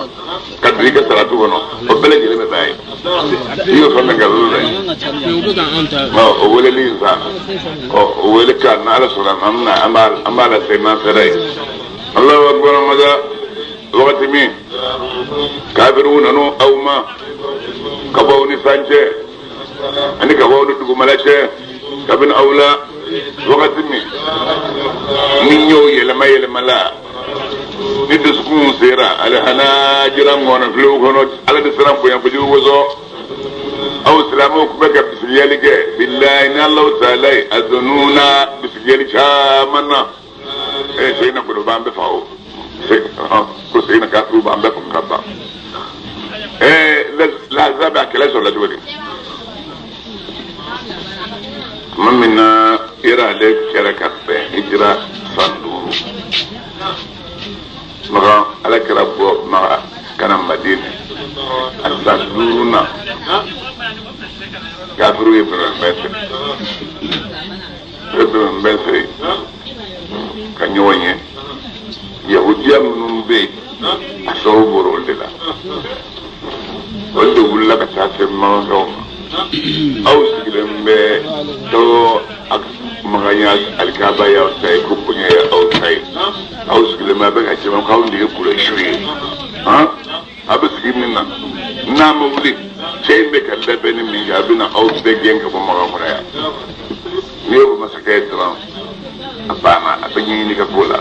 ka don i ka salatu kɔnɔ o bɛɛ lajɛlen bɛ bɛn a ye i y'o fɛn min kɛ o bɛ bɛn o weleli in sa ɔ o wele kan n'ala sɔnna an bɛna an b'a lase n'an sera yen. Allahu akbar maza wagati min kafiriw nanu aw ma ka bɔ aw ni san cɛ ani ka bɔ aw ni dugumala cɛ kabini aw la wagati min ni ɲɛw yɛlɛma yɛlɛmala ni dusukun sera alihanajira ŋɔnɔfilew kɔnɔ ala de siran bonya kojugu kosɔn aw silamɛw tun bɛ ka bisigiyali kɛ bilayi ni Alahu taala ye a donnuna bisigiyali caman na seyina kɔni b'an bɛɛ faga o ko seyina kafiriw b'an bɛɛ faga ka ban lahaza bɛ a kɛlɛ sɔrɔla cogo di tuma min na yɛrɛ ale kɛra ka bɛn hijira san 5 maga ala kɛra bɔ maga ka na Madina a san 5 na kafiriw ye bɛnbɛn siri ka ɲɔgɔn ye yahudiya minnu bɛ yen a sababu bɔra olu de la olu de wulila ka taa se makankaw ma aw sigilen bɛ to maganya alikaba y'aw ta ye ko bonya ye aw ta ye aw sigilen bɛ a bɛ ka jama k'aw de ye kurɛsiw ye a bɛ sigi min na n'a ma wuli cɛ in bɛ ka labɛnni min kɛ a bɛ na aw bɛɛ gɛn ka bɔ makan kɔnɔ yan n'i y'o masakɛ ye dɔrɔn a banna a bɛ ɲɛɲini ka k'o la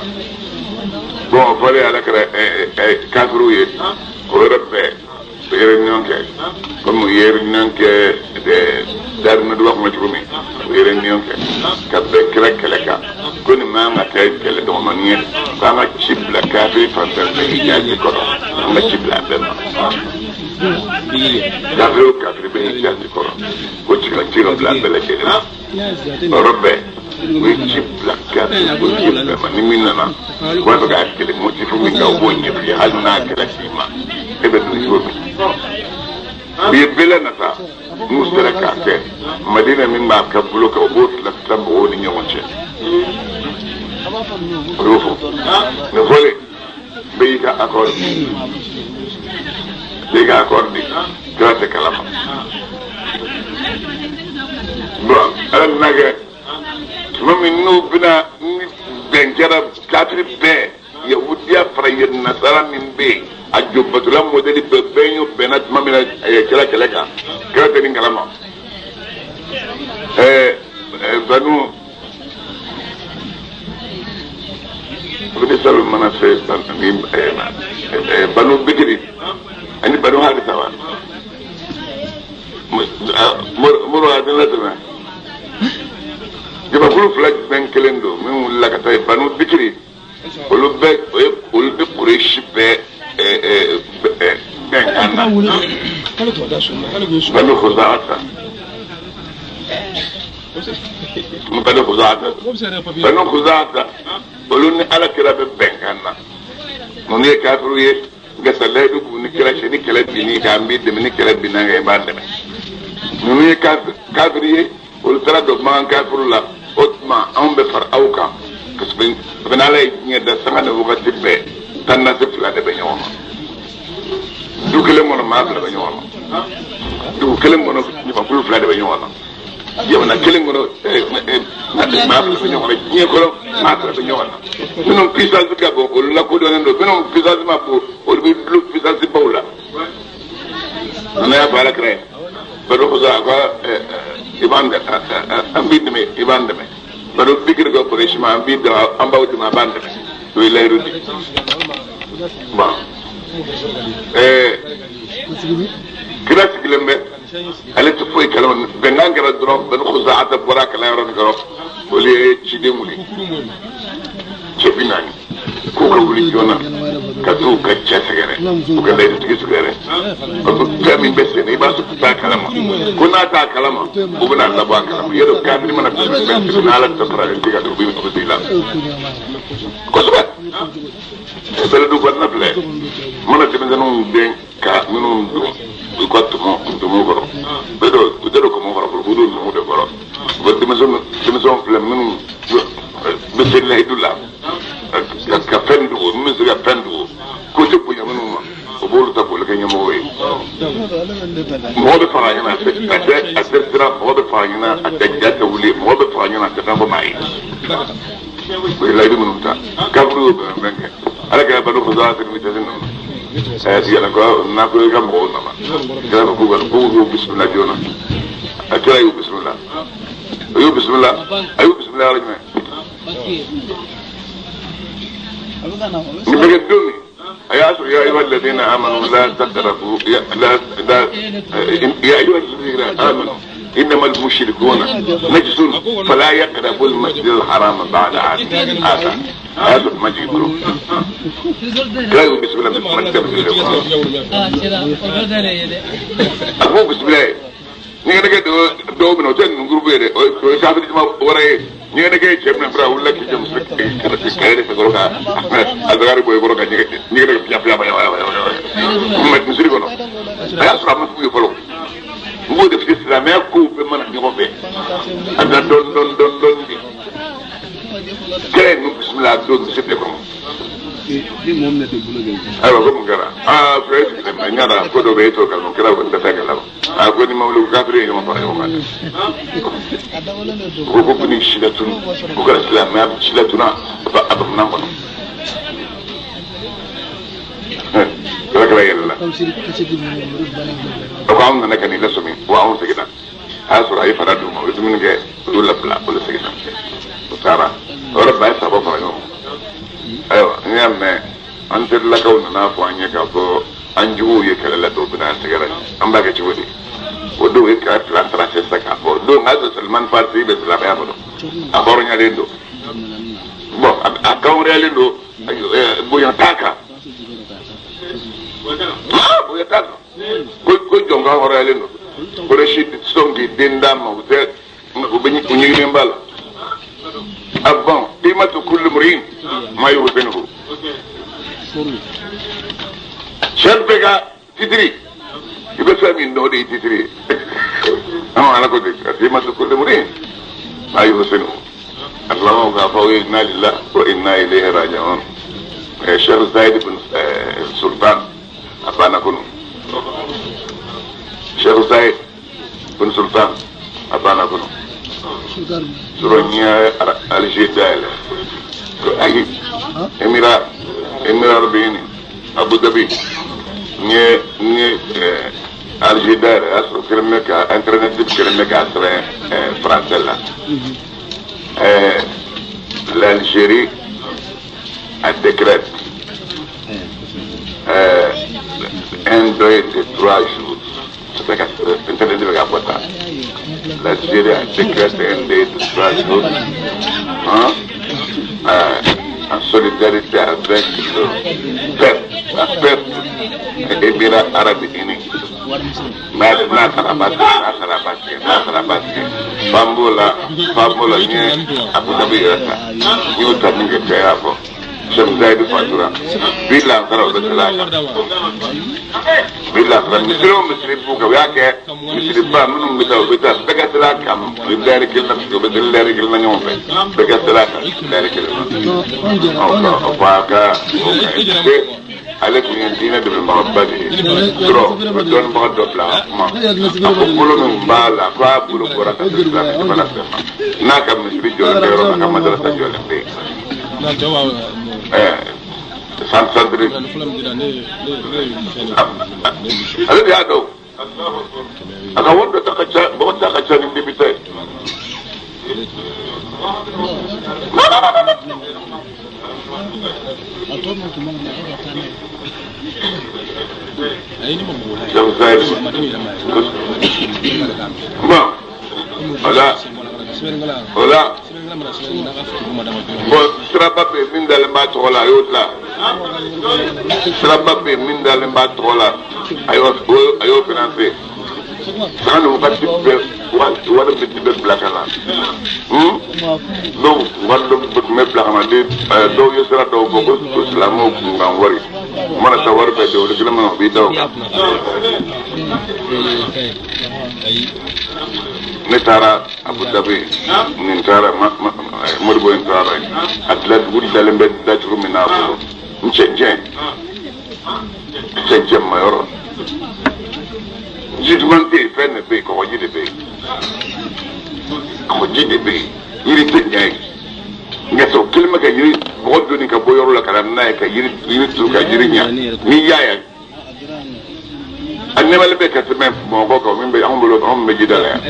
bɔn o fɔlen ala kɛra kafiriw ye o yɔrɔ bɛɛ u ye réunion kɛ komi u ye réunion kɛ darunaduba kɔnɔ cogo min u ye réunion kɛ ka bɛn kira kɛlɛ kan ko nin man ka kɛ kɛlɛ dɔgɔmani ye k'an ka ci bila kafiri fan fɛn fɛ hijazi kɔnɔ an ka ci bila a bɛɛ ma kafiri o kafiri bɛ hijazi kɔnɔ ko ci ka ci ka bila a bɛɛ lajɛlen ma o yɔrɔ bɛɛ u ye ci bila kafiri o ci bɛɛ ma ni min nana u b'a fɛ k'a kɛlɛ motifu min kan u b'o ɲɛf'i ye hali n'a kɛra k'i ma e bɛ don cogo min u ye bɛlɛ nata n'u sera k'a kɛ Madina min b'a ka bolo kan u b'o tila tila mɔgɔw ni ɲɔgɔn cɛ o y'o fɔ nin fɔlen bɛɛ y'i ka accord di bɛɛ y'i ka accord di kira tɛ kalama bon ala nana kɛ tuma min n'u bɛna ni bɛn kɛra kafiri bɛɛ yahudiya fara yen nasara min bɛ yen a jɔbatola mɔdɛli bɛɛ bɛn y'o bɛnna tuma min na kira kɛlɛ kan kira tɛ nin kalama banu bani salu mana se banu bikiri ani banu harisa wa moro a tɛna tɛmɛ jamakulu fila jumɛn kelen don min wulila ka taa yen banu bikiri olu bɛ olu bɛ Kuresi bɛɛ bɛnkan na banu Khuzaata banu Khuzaata banu Khuzaata olu ni ala kira bɛ bɛnkan na ninnu ye kafiriw ye nka layidu b'u ni kira cɛ ni kɛlɛ binn'i kan an b'i dɛmɛ ni kɛlɛ binna kan i b'an dɛmɛ ninnu ye kafiri ye olu taara don makan kafiriw la o tuma anw bɛ fara aw kan parce que ala ye diɲɛ da sanga ni wagati bɛɛ tendance fila de bɛ ɲɔgɔn na du kelen kɔnɔ maa fila bɛ ɲɔgɔn na dugu kelen kɔnɔ jamakulu fila de bɛ ɲɔgɔn na jamana kelen kɔnɔ maa fila bɛ ɲɔgɔn na diɲɛ kɔnɔ maa fila bɛ ɲɔgɔn na minnu puissance ka bon olu lakodɔnnen don minnu puissance ma bon olu bɛ dulon puissance baw la nana y'a fɔ ala kira ye baro ko a ko i b'an dɛmɛ an b'i dɛmɛ i b'an dɛmɛ baro bikiri ka Kuresi ma an b'i dɛmɛ an b'aw dɛmɛ a b'an dɛmɛ o ye layiru di bon kira sigilen bɛ ale tɛ foyi kalama bɛnkan kɛra dɔrɔn banu Khuzaata bɔra a kalan yɔrɔ min kɔrɔ olu ye ciden wuli cɛ 40 k'u ka wuli joona ka t'u ka cɛ sɛgɛrɛ u ka layidutigi sɛgɛrɛ fɛn min bɛ sen na i b'a sɔrɔ u t'a kalama ko n'a t'a kalama u bɛna labɔ a kalama yɔrɔ kafiri mana bɛn sigi n'ala tɛ fara tɛ ka don u bɛ i la kosɛbɛ bɛlɛdugu kɔnɔna filɛ mana denmisɛnninw den ka minnu don u ka tɔmɔ kɔrɔ bɛɛ dɔ u tɛ don kɔmɔ kɔrɔ fɔlɔ k'u don numu de kɔrɔ u bɛ denmisɛnw filɛ minnu bɛ se layidu la ka fɛn dogo min bɛ se ka fɛn dogo ko tɛ bonya minnu ma o b'olu ta k'olu kɛ ɲɛmɔgɔ ye mɔgɔ bɛ faga ɲɛna a tɛ siran mɔgɔ bɛ faga ɲɛna a tɛ ja tɛ wuli mɔgɔ bɛ faga ɲɛna a tɛ fɛn fɔ maa ye. O ye layidu minnu ta kafiri y'o bɛn fɛn kɛ ala kɛra balo fasa sigi tɛ ninnu tigɛla ko n'a ko i ka mɔgɔw nana kɛra ko k'u y'u bisimila joona a kɛra y'u bisimila o y'u bisimila a y'u bisimila yɔrɔ jumɛn nin bɛ kɛ don min a y'a sɔrɔ ya ayyuha alladhina amanu la taqrabu ya ayyuha alladhina amanu إنما المشركون نجس فلا يقربوا المسجد الحرام بعد عام هذا هذا ما يجيبوا لا بسم الله أبو بسم الله نيجي دو من وجن نغرب يري أو شافي ما وراي نيجي نجي شبنا برا ولا كي جم كيري سكروكا أزغاري بوي بروكا نيجي نيجي بيا بيا بيا ما تمسري كنا أيا سرا ما تقول فلو n b'o de fi silamɛya kow bɛɛ mana ɲɔgɔn fɛ a bɛna dɔɔni dɔɔni dɔɔni dɔɔni de kɛlɛ ninnu bisimila a don misi bɛɛ kɔnɔ. Ayiwa ko mun kɛra aa fɛn sigilen bɛ n y'a dɔn ko dɔ bɛ e t'o kalama kɛra ko n tɛ fɛn kalama a ko ni ma wuli ko kafiri ye ɲɔgɔn fara ɲɔgɔn kan dɛ. Ko ko ni si latunu ko kɛra silamɛya si latunu a bamanan kɔnɔ. Kɛra kɛra yɛlɛ la. A ko anw nana ka n'i lasɔmi wa anw seginna a y'a sɔrɔ a ye fara d'u ma u ye dumuni kɛ u y'u labila olu seginna u taara o yɔrɔ ba ye saba fara ɲɔgɔn kan ayiwa n y'a mɛn an terilakaw nana fɔ an ye k'a fɔ an juguw ye kɛlɛ la dɔw bɛna an sɛgɛrɛ an b'a kɛ cogo di o dɔw ye kɛlɛ fila taara sisan k'a fɔ don k'a sɔrɔ Salimani Farisi bɛ silamɛya kɔnɔ a hɔrɔnyalen don bɔn a kanhɔrɔnyalen don bonya t'a kan bonya t'a kan ko jɔn ka hɔrɔnyalen don Kɔrɔsi sɔn k'i den d'a ma u tɛ u bɛ u ɲiginnen b'a la a bɔn qimatu kulli mri'in ma yuhsinuhu cɛ bɛɛ ka titiri i bɛ fɛn min dɔn o de ye titiri ye ala ko ten qimatu kulli mri'in ma yuhsinuhu a laban k'a fɔ aw ye inna lillahi wa inna ilayhi raji'un Cheikh Zayed bin Sultan a banna kunun Cheikh Zayed bin Sultan a banna kunun sɔrɔ n ye Alger dayɛlɛ ko ayi Emirat bɛ yen Abu Dhabi n ye Alger dayɛlɛ a y'a sɔrɔ kelen bɛ ka internet kelen bɛ k'a sɛbɛn français la l'Algérie a décrète un deuil de 3 jours. C'est l'Algérie a décrété un deuil de 3 jours hein, en solidarité avec le peuple, la peuple des Émirats arabes unis. N'a sarabati, Fambola, Abu Dhabi yɛrɛ ta, n y'o ta min kɛ cɛ y'a fɔ. Cheikh Zayed fatura bi lansara o bɛ sɛbɛn a kan bi lansara misiri o misiri b'u kan u y'a kɛ misiriba minnu bɛ taa u bɛ taa bɛɛ ka sɛbɛn a kan u bɛ lɛri kelen na u bɛ seli lɛri kelen na ɲɔgɔn fɛ bɛɛ ka sɛbɛn a kan lɛri kelen na ɔ fɔ a ka o ka ale tun ye diinɛ dɛmɛbagaba de ye dɔrɔn u bɛ dɔnnibaga dɔ bila a kuma a ko bolo min b'a la k'a bolo bɔra ka se silamɛ jamana fɛ ma n'a ka misiri jɔlen bɛ yɔrɔ min a ka madarasa jɔlen bɛ yen. Santiri ale de y'a dɔn a ka wari dɔ ta ka ca mɔgɔ ta ka ca ni député ye. Bon, voilà. Voilà. Bon, siraba bɛ min dalen b'a tɔgɔ la a y'o dilan. Siraba bɛ min dalen b'a tɔgɔ la a y'o financé. Sanga ni wagati bɛɛ wari bɛ bɛ bila ka na. Dɔw wari dɔ tun bɛ bila ka na di dɔw ye sira dɔw bɔ ko silamɛw kunkan wari. U mana taa wari bɛɛ di olu kelen ma u b'i da o kan. Ne taara Abu Dhabi nin taara Modibo in taara a dilan dugu dalen bɛ da cogo min na a bolo n cɛncɛn ma yɔrɔ ji duman tɛ yen fɛn de bɛ yen kɔgɔji de bɛ yen kɔgɔji de bɛ yen yiri tɛ ɲɛ yen Nka sɔrɔ kelen bɛ ka yiri mɔgɔ donni ka bɔ yɔrɔ la ka na n'a ye ka yiri turu ka yiri ɲa n'i y'a ye a nɛmali bɛ ka tɛmɛ Bamakɔ kan min bɛ anw bolo anw bɛ jida la yan.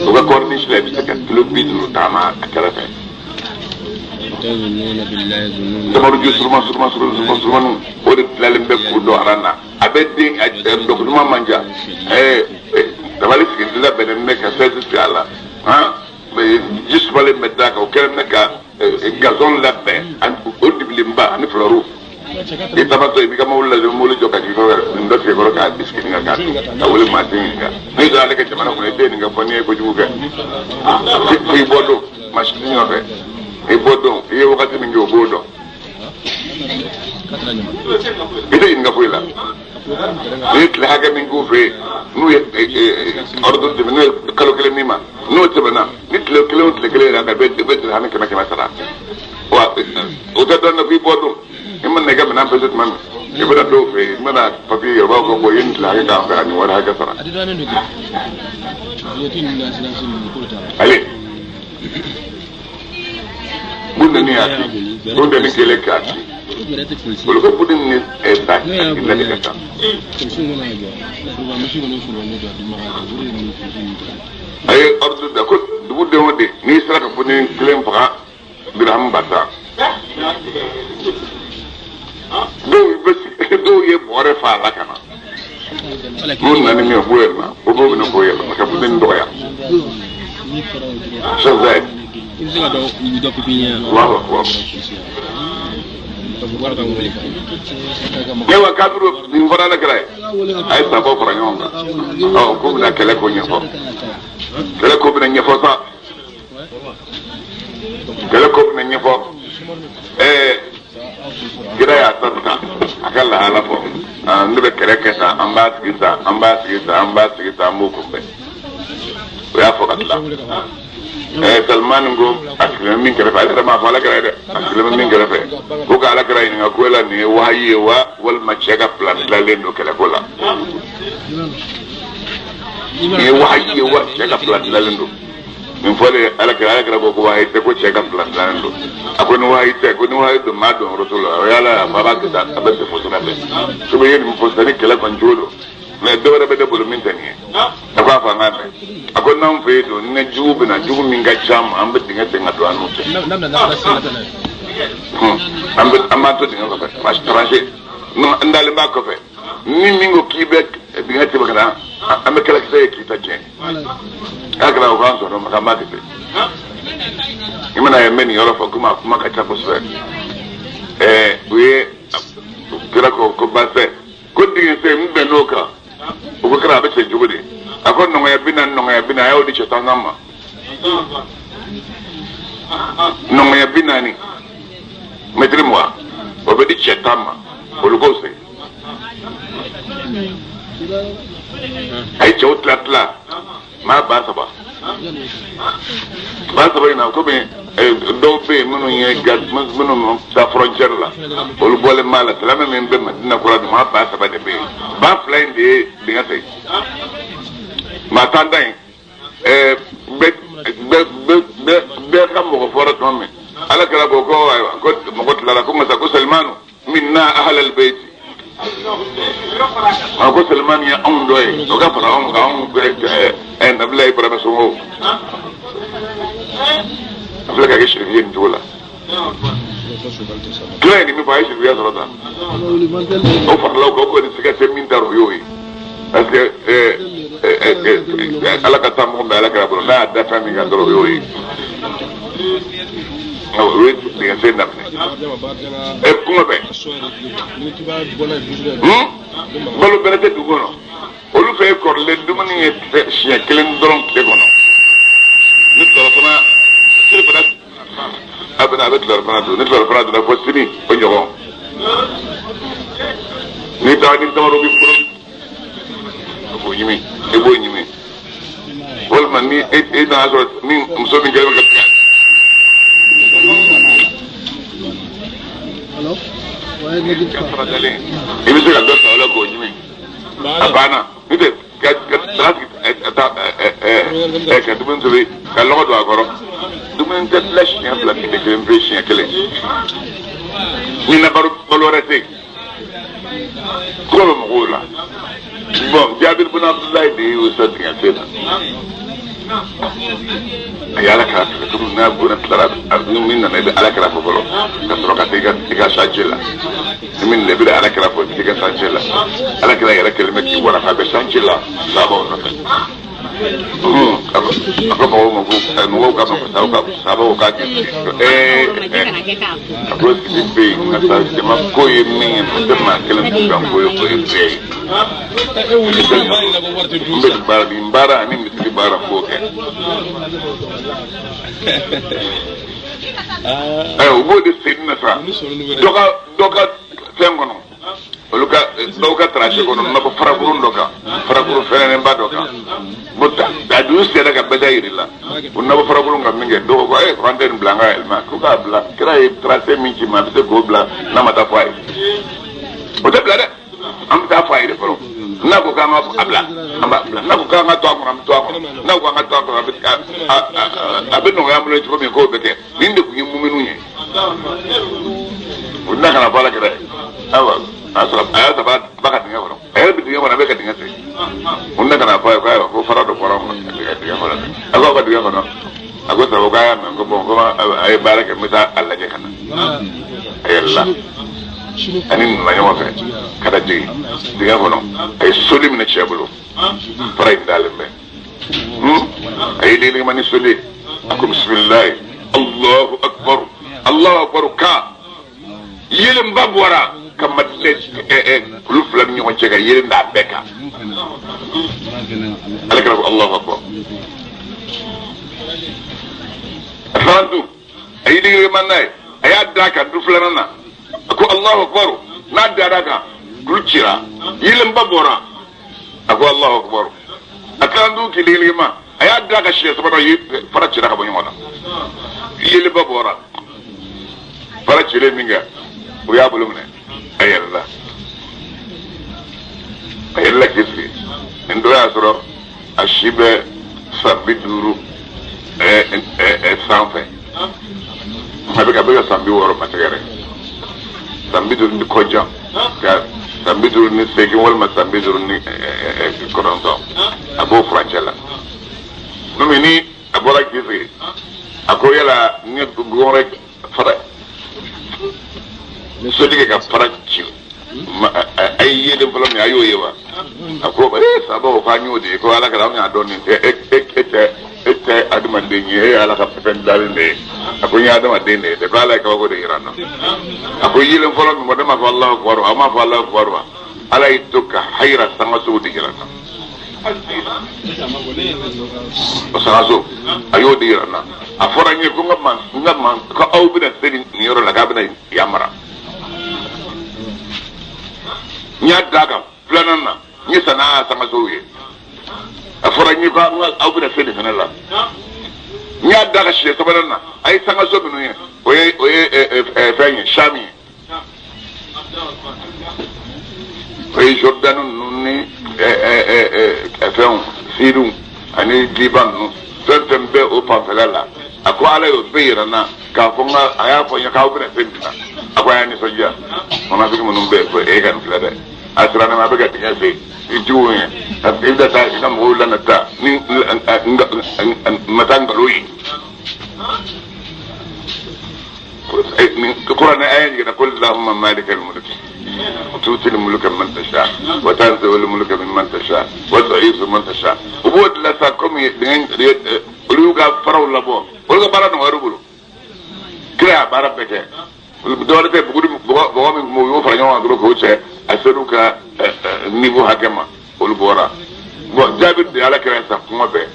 O ka corniche la i bɛ se ka kilo 50 taama a kɛrɛfɛ. Tamaruju suruma suruma suruma surumaniw o de tilalen bɛ k'u don aran na a bɛ den dɔgɔnima man jan dabali sigi labɛnnen bɛ ka sɛsi sigi a la ji sumalen bɛ d'a kan o kɛlen bɛ ka gazon labɛn o dibilenba ani flɔriw i tabatɔ i b'i ka mobili lajɔ mobili jɔ ka jigin kɔrɔ nin dɔ tigɛ kɔrɔ k'a bisiki nin kan k'a ka wele maa tɛ ɲininka n'i donna ale ka jamana kɔnɔ i tɛ nin ka fɔ n'i ye kojugu kɛ f'i bɔ don maa si t'i nɔfɛ i bɔ don i ye wagati min kɛ o b'o dɔn i tɛ ɲininka foyi la n'i ye tile hakɛ min k'u fɛ yen n'u ye ordre tɛmɛ n'u ye kalo kelen min ma n'o tɛmɛna ni tile kelen o tile kelen yɛrɛ kan i bɛ dirhami 100 sara wa o tɛ dɔn f'i bɔ don i mana i ka minɛn pese tuma min i bɛna dɔw fɛ yen i mana papiye yɛrɛ u b'a fɔ ko i ye nin tile hakɛ k'an fɛ yan nin wari hakɛ sara. Ale bundani y'a ci bundani kɛlen k'a ci olu ko bundani ni ta la de ka taa. A ye ordre da ko dugu den o den n'i sera ka bundani kelen faga dirham 10,000. Dɔw ye bɔrɛ fa a la ka na n'u nana ni min ye u b'o yɛlɛma o b'o minɛ k'o yɛlɛma ka bundani dɔgɔya. Cheikh Allahu akbar. Yawa kafiru nin fɔra ala kira ye a ye sabaw fara ɲɔgɔn kan ɔ k'u bɛna kɛlɛ ko ɲɛfɔ kɛlɛ ko bɛna ɲɛfɔ sa kɛlɛ ko bɛna ɲɛfɔ kira y'a ta ta a ka lahala fɔ ne bɛ kɛlɛ kɛ tan an b'a sigi tan an b'a sigi tan an b'a sigi tan an b'o kunbɛn o y'a fɔ ka tila. Salman ko a sigilen min kɛrɛfɛ ale yɛrɛ m'a fɔ ala kira ye dɛ a sigilen min kɛrɛfɛ ko ka ala kira ɲininka ko yala nin ye wahayi ye wa walima cɛ ka plan dilanlen don kɛlɛko la nin ye wahayi ye wa cɛ ka plan dilanlen don nin fɔlen ala kira ko wahayi tɛ ko cɛ ka plan dilanlen don a ko ni wahayi tɛ ko ni wahayi don maa don yɔrɔ la o y'ala a b'a kɛ tan a bɛ se fo sira fɛ sobi ye nin fɔ sisan ni kɛlɛ kɔni cogo don mɛ dɔ wɛrɛ bɛ ne bolo min tɛ nin ye a ko a fɔ an k'a mɛn a ko n'anw fɛ yen don ni jugu bɛ na jugu min ka ca ma an bɛ dingɛ sen ka don an n'u cɛ an b'an to dingɛ kɔfɛ tranché n dalen b'a kɔfɛ ni min ko k'i bɛ dingɛ tɛmɛ ka na an bɛ kɛlɛkisɛ ye k'i ta tiɲɛ k'a kɛra o k'an sɔrɔ ma k'an b'a kɛ ten i mana ye n bɛ nin yɔrɔ fɔ komi a kuma ka ca kosɛbɛ u ye kira ko ko baasi ko dingɛ sen n bɛn n'o kan o ko kɛra a bɛ sen cogo di a ko nɔgɔya bi naani nɔgɔya bi naani a y'o di cɛ tan ma nɔgɔya 40 mɛtiri 20 o bɛ di cɛ 10 ma olu k'o sen a ye cɛw tila tila maa 3000 3,000 in na komi dɔw bɛ yen minnu ye minnu taa frontière la olu bɔlen b'a la silamɛ min bɛ Madina kura dun maa 3,000 de bɛ yen 2,000 in de ye dingɛ sen maa tan in bɛɛ ka mɔgɔ fɔra tuma min ala kɛra ko ko ayiwa ko mɔgɔ tilara ko masa ko Salimanu minna ahlal bayti a ko Salimanu ye anw dɔ ye o ka fara anw kan anw bɛɛ Nabila Ibrahima somɔgɔw a filɛ ka kɛ sirifu ye nin cogo la kira ye nin min fɔ a ye sirifuya sɔrɔ tan o farala o kan o kɔni siga tɛ min ta o y'o ye parce que ala ka taa mɔgɔ bɛ ala kɛra bolo n'a y'a da fɛn min kan dɔrɔn o y'o ye o ye dingɛ sen daminɛ kuma bɛɛ balo bɛrɛ tɛ dugu kɔnɔ olu fɛ kɔrɔlen dumuni ye siɲɛ kelen dɔrɔn tile kɔnɔ ni tilelafana selifana a bɛ na a bɛ tilelafana dun ni tilelafana dunna fo sini o ɲɔgɔn n'i taara ni tamaro b'i bolo i b'o ɲimi i b'o ɲimi walima ni e nana sɔrɔ ni muso min kɛlen bɛ ka tigɛ. I bɛ se ka dɔ san o la k'o ɲimi a banna n'o tɛ ka daga sigi ka dumuni tobi ka lɔgɔ don a kɔrɔ Dumuni tɛ tila siɲɛ fila tile kelen pe siɲɛ kelen. Ni na balo wɛrɛ tɛ yen. Kɔrɔ bɛ mɔgɔw la. Bon, Jabir bin Abdullahi de y'o sɔn dingɛ sen na. A ye Ala kira fɛ komi n'a bɔra tilara ni min nana i bɛ Ala kira fɔ fɔlɔ ka sɔrɔ ka taa i ka chantier la. Ni min nana i bɛ Ala kira fɔ i bɛ taa i ka chantier la. Ala kira yɛrɛ kɛlen bɛ k'i wara a bɛ chantier la sabaw nɔfɛ. A ko mɔgɔw ma ko mɔgɔw k'a ma ko sabaw k'a kɛ a ko sigi bɛ yen nka sa jama ko ye min ye o tɛ maa kelen kun ko ye o ye bɛɛ ye. N bɛ baara nin baara ani misiri baara n b'o kɛ. Ayiwa u b'o de sen na sa dɔ ka fɛn kɔnɔ. Olu ka dɔw ka tranche kɔnɔ nɔgɔ farakurun dɔ kan farakuru fɛrɛnnenba dɔ kan bon a dun sera ka bɛɛ da yiri la o nɔgɔ farakurun ka min kɛ dɔw ko ko an tɛ nin bila an ka yɛlɛma ko k'a bila kira ye tranche min ci ma a bɛ se k'o bila n'a ma taa fɔ a ye o tɛ bila dɛ an bɛ taa fɔ a ye de fɔlɔ n'a ko k'an ka a bila an b'a bila n'a ko k'an ka to a kɔnɔ an bɛ to a kɔnɔ n'a ko k'an ka to a kɔnɔ a bɛ nɔgɔya an bolo cogo min k'o bɛ kɛ nin de tun ye muminu ye o n'a kana bɔ ala kɛrɛ ayiwa a y'a sɔrɔ a y'a sɔrɔ a b'a ka dingɛ kɔnɔ a yɛrɛ bɛ dingɛ kɔnɔ a bɛ ka dingɛ sen o n'a kana fɔ a ye ko ayiwa ko fara dɔ bɔra dingɛ kɔnɔ a ko aw ka dingɛ kɔnɔ a ko sabu k'a y'a mɛn ko bɔn ko a ye baara kɛ n bɛ taa a lajɛ ka na a yɛlɛla ani nana ɲɔgɔn fɛ ka na jigin dingɛ kɔnɔ a ye soli minɛ cɛ bolo fara in dalen bɛ a ye degelimani ni soli a ko bisimilayi Allahu akbar Allahu akbar ka yeelenba bɔra ka madinɛ kulu fila ni ɲɔgɔn cɛ ka yeelen d'a bɛɛ kan ale kɛra ko Allahu akbar a fana dun a ye degelimani n'a ye a y'a d'a kan du filanan na a ko Allahu akbar n'a dara a kan kulu cira yeelenba bɔra a ko Allahu akbar a taara dun k'i degeligema a y'a d'a kan siɲɛ sabanan fara cira ka bɔ ɲɔgɔn na yeelenba bɔra fara cilen min kɛ o y'a bolo minɛ a yɛlɛla k'i sigi nin dɔ y'a sɔrɔ a si bɛ san 50 sanfɛ a bɛ ka san 60 masɛgɛrɛ san 50 ni kɔjan ka san 58 walima san 59 a b'o furancɛ la n'o ni a bɔra k'i sigi a ko yala n ye gɔngɔrɔ fara ni sotigi ka fara ci a ye yeelen fɔlɔ min a y'o ye wa a ko sababu k'an y'o de ye ko ala kɛra anw y'a dɔn nin tɛ e tɛ adamaden ye e ye ala ka fɛn dalen de ye a ko n ye adamaden de ye dɛ ko ala ye kabako de yira n na a ko yeelen fɔlɔ min ne m'a fɔ Alahu akubaru a m'a fɔ Alahu akubaru wa ala y'i to ka hayira sangasow de yira n na o sangaso a y'o de yira n na a fɔra n ye ko n ka man ko aw bɛna se nin yɔrɔ la k'a bɛna yamara n y'a d'a kan filanan na n ye sanaa sangasow ye a fɔra n ye ko aw bɛna se nin fana la n y'a d'a kan siɲɛ sabanan na a ye sangaso minnu ye o ye fɛn ye sami ye o ye Jordani ninnu ni fɛnw Siriw ani Liban ninnu fɛn fɛn bɛ o fanfɛla la a ko ala y'o bɛɛ yira n na k'a fɔ n ka a y'a fɔ n ye k'aw bɛna se nin na a ko a y'a nisɔndiya munafiki minnu bɛ yen ko e ka nin filɛ dɛ a siranna ma a bɛ ka dingɛ sen i juguw ye i bɛ taa i ka mɔgɔw lana taa ni ma taa nkalon ye القرآن آية قل اللهم مالك الملك وتؤتي الملك من تشاء وتنزع الملك ممن تشاء وتعز من تشاء وبود لا ساكم olu ka faraw labɔ olu ka baara nɔgɔyara u bolo kira y'a baara bɛɛ kɛ dɔwɛrɛ tɛ buguri bɔgɔ min u y'o fara ɲɔgɔn kan dɔrɔn k'o cɛ a ser'u ka niveau hakɛ ma olu bɔra bon jaabi de ala kira sa kuma bɛɛ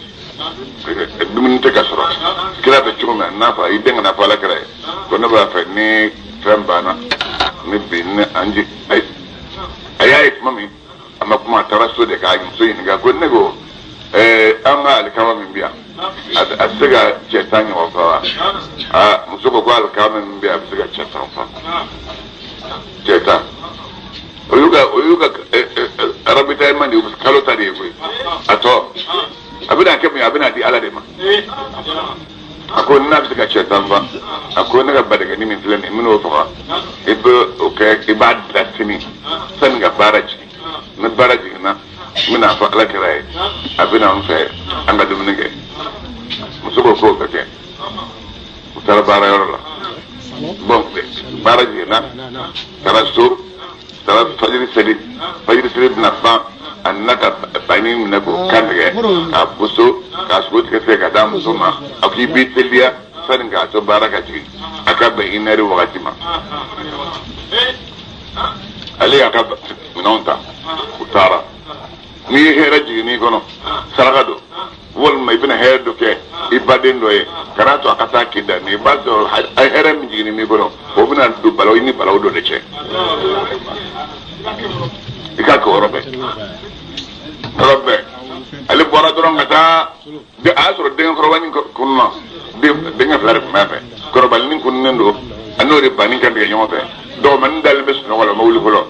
dumuni tɛ ka sɔrɔ kira bɛ cogo min na n'a fɔ i den kana fɔ ala kira ye ko ne b'a fɛ ni fɛn banna ni bi ni an ji a y'a ye tuma min a ma kuma a taara so de k'a muso ɲininka ko ne ko an ka alikama min bɛ yan a bɛ se ka cɛ 10 ɲɔgɔn fa wa aa muso ko alikama min bɛ yan a bɛ se ka cɛ 10 fa cɛ 10 o y'u ka ravitaillement de ye kalo ta de ye koyi a tɔ a bɛna kɛ mun ye a bɛna di ala de ma A ko n'a bɛ se ka cɛ tan fa, a ko ne ka badenkɛnin min filɛ nin ye, n bɛn'o faga, i bɛ o kɛ, i b'a dilan sini sani ka baara jigin. Ni baara jiginna, n bɛna fɔ Ala kira ye, a bɛna n fɛ an ka dumuni kɛ. Muso ko k'o bɛ kɛ. U taara baarayɔrɔ la. Bon, baara jiginna, taara so, taara fajiri seli. Fajiri seli bɛna ban, a nana ka banni minɛ k'o kan tigɛ, k'a boso, k'a sogo tigɛ tigɛ ka d'a muso ma. A ko i b'i teliya sani k'a to baara ka jigin, a ka bɛn une heure wagati ma. Ale y'a ka minɛnw ta, u taara. N'i ye hɛrɛ jigin n'i kɔnɔ, saraka don, walima i bɛna hɛrɛ dɔ kɛ i baden dɔ ye, kana to a ka taa k'i da. N'i b'a sɔrɔ hɛrɛ min jiginni m'i kɔnɔ, o bɛna don balaw i ni balaw dɔ de cɛ. I k'a kɛ o yɔrɔ bɛɛ, yɔrɔ bɛɛ. Ale bɔra dɔrɔn ka taa, a y'a sɔrɔ denkɛ kɔrɔba nin kunna, denkɛ fila de tun b'a fɛ. Kɔrɔbalinin kununnen don, a n'o de banni kan tigɛ ɲɔgɔn fɛ. Dɔgɔmanin dalen bɛ sunɔgɔ la, o ma wuli fɔlɔ.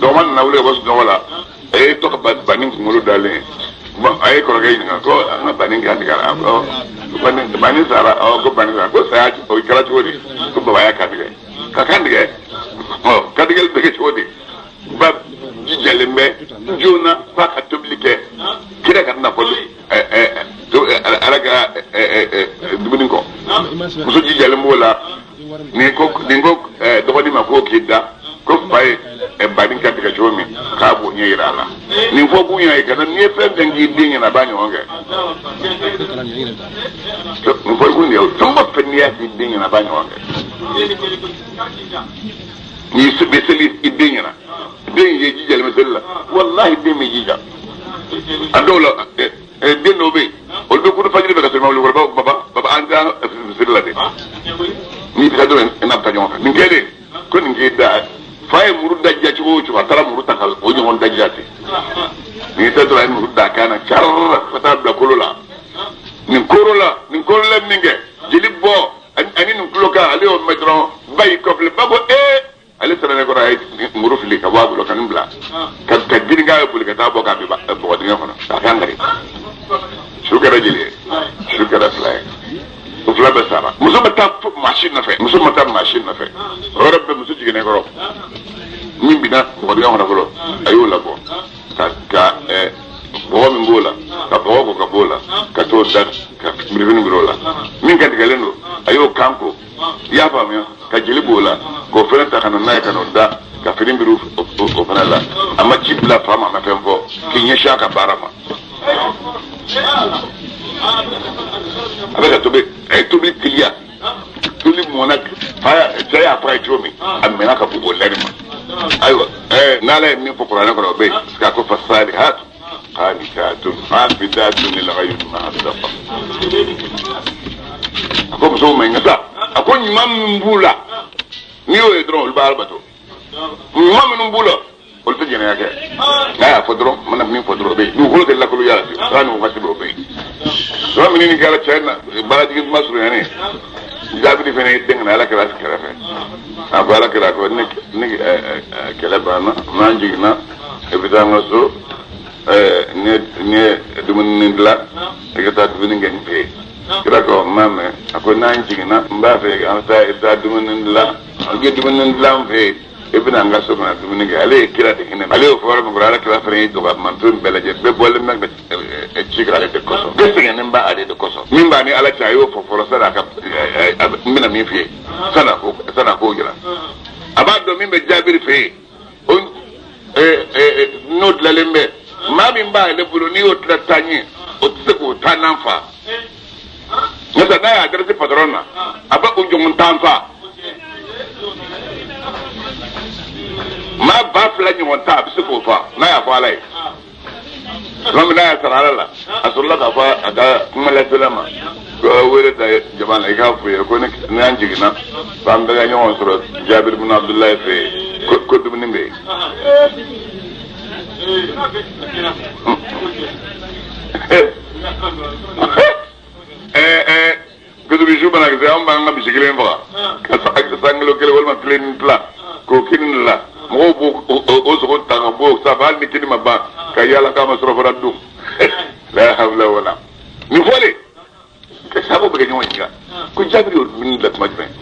Dɔgɔman nana wuli ka bɔ sunɔgɔ la, a ye to ka banni kunkolo dalen ye. Bon, a ye kɔrɔkɛ ɲininka ko an ka banni kan tigɛra, ko banni sara, ko banni sara, ko saya o kɛra cogo di? Ko baba y'a kan tigɛ. Ka kan tigɛ, ɔ kantigɛli bɛ kɛ cogo di? Ba jijalen bɛ joona f'a ka tobili kɛ, kira ka na fɔ Ala ka dumuni kɔ. Muso jijalen b'o la, nin ko dɔgɔnin ma k'o k'i da, ko fa ye banni kan tigɛ cogo min, k'a b'o ɲɛ yira a la. Nin fɔ kun y'a ye ka na n'i ye fɛn fɛn k'i den ɲɛna, a b'a ɲɔgɔn kɛ. Nin fɔ kun de ye, fɛn o fɛn n'i y'a k'i den ɲɛna, a b'a ɲɔgɔn kɛ. N'i bɛ seli i den ɲɛna, den ye jijalen bɛ seli la, walahi den bɛ jija. A dɔw la den dɔw bɛ yen, olu bɛ kudu fajiri bɛ ka sɔrɔ i ma wuli fɔlɔ, baba baba an tɛ seli la dɛ. N'i bɛ taa dɔrɔn, i n'a bɛ taa ɲɔgɔn fɛ. Nin kɛlen ko nin k'i da, fa ye muru da ja cogo o cogo, a taara muru ta ka o ɲɔgɔn da ja ten. N'i tɛ dɔrɔn, a ye muru da a kan na carara ka taa bila kolo la. Nin koro la, nin koro la min kɛ, jeli bɔ ani nin tulo kan, ale y'o mɛn dɔrɔn, ba y'i kɔfilɛ, ba ko ee, ale sera ne kɔrɔ, a ye muru fili ka bɔ a bolo ka nin bila ka girin k'a ye boli ka taa bɔ k'a bin bɔgɔ dingɛ kɔnɔ k'a kan kari. Su kɛra jeli ye, su kɛra fila ye, o fila bɛɛ sara. Muso ma taa maa si nɔfɛ, muso ma taa maa si nɔfɛ. O yɔrɔ bɛɛ muso jiginnen kɔrɔ, min binna bɔgɔ dingɛ kɔnɔ fɔlɔ, a y'o labɔ ka bɔgɔ min b'o la, ka bɔgɔ ko ka b'o la, ka t'o da ka birifini biri o la. Min kan tigɛlen don, a y'o kan ko, i y'a faamuya, ka jeli b'o la, k'o fana ta ka na n'a ye ka n'o da ka fini biri o fana la. A ma ci bila fa ma, a ma fɛn fɔ, k'i ɲɛsin a ka baara ma. A bɛ ka tobi, a ye tobili teliya, tobili mɔnna, fa cɛ y'a fɔ a ye cogo min, a mɛnna ka bɔ o lɛri ma. Ayiwa, n'Ala ye min fɔ kuranɛ kɔnɔ, o bɛ yen, parce que a ko fasalihat qanitatun hafidatun lil ghaybi ma hafizafa. A ko musow ma ɲi sa, a ko ɲuman min b'u la, n'i y'o ye dɔrɔn, olu b'a bato. Ɲuman minnu b'u la, olu tɛ jɛnɛya kɛ. N'a y'a fɔ dɔrɔn, mana min fɔ dɔrɔn, o bɛ yen. Dugukolo tɛ lakoloya la fiyewu, ala ni wagati bɛɛ o bɛ yen. Tuma min nin kɛra, cɛ na baarajigi kuma surunyalen, Jabiri fana ye den ka na Ala kira kɛrɛfɛ. A ko Ala kira, ko ne kɛlɛ banna, n'an jiginna, i bɛ taa an ka so, ne ye dumuni dilan, i ka taa dumuni kɛ n fɛ yen. Kira ko n m'a mɛn. A ko n'an jiginna, n b'a fɛ an taa, i bɛ taa dumuni dilan, an ye dumuni dilan n fɛ yen, i bɛna an ka so kana dumuni kɛ. Ale ye kira de hinɛ, ale y'o fɔ yɔrɔ min kɔrɔ, Ala kira fana y'i jɔ ka manton bɛɛ lajɛ, bɛɛ bɔlen bɛ ka ci kɛ ale de kosɔn, bɛɛ sɛgɛnnen b'a ale de kosɔn. Min b'a ni Ala cɛ, a y'o fɔ fɔlɔ sani a ka n bɛna min f'i ye, sani a k'o jira. A b'a dɔn min bɛ Jabiri fɛ yen, n'o dilanlen bɛ maa min b'ale bolo, n'i y'o tila taa ɲɛ, o tɛ se k'o taa n'an fa. N'o tɛ, n'a y'a adressé patron na, a bɛ o ɲɔgɔn tan fa. Maa 2000 ɲɔgɔn ta, a bɛ se k'o fa n'a y'a fɔ Ala ye. Tuma min n'a y'a sara Ala la, a sɔrɔla k'a fɔ a ka kuma lasela ma ko wele da jama la, i k'a f'u ye ko ni an jiginna, k'an bɛɛ ka ɲɔgɔn sɔrɔ Jabiri bin Abudulayi fɛ yen, ko dumuni bɛ yen. Kutubi su mana kɛ, an b'an ka misi kelen faga ka san kilo kelen walima kelen ni tila k'o kini de la, mɔgɔw b'o o sogo ta ka bɔ sanfɛ, hali ni kini ma ban, ka yaala k'a ma sɔrɔ fana dun. La hawla wala. Nin fɔlen, sabu bɛ kɛ ɲɔgɔn ɲɔgɔn ɲininka ko Jabiri y'o dumuni bila tuma jumɛn?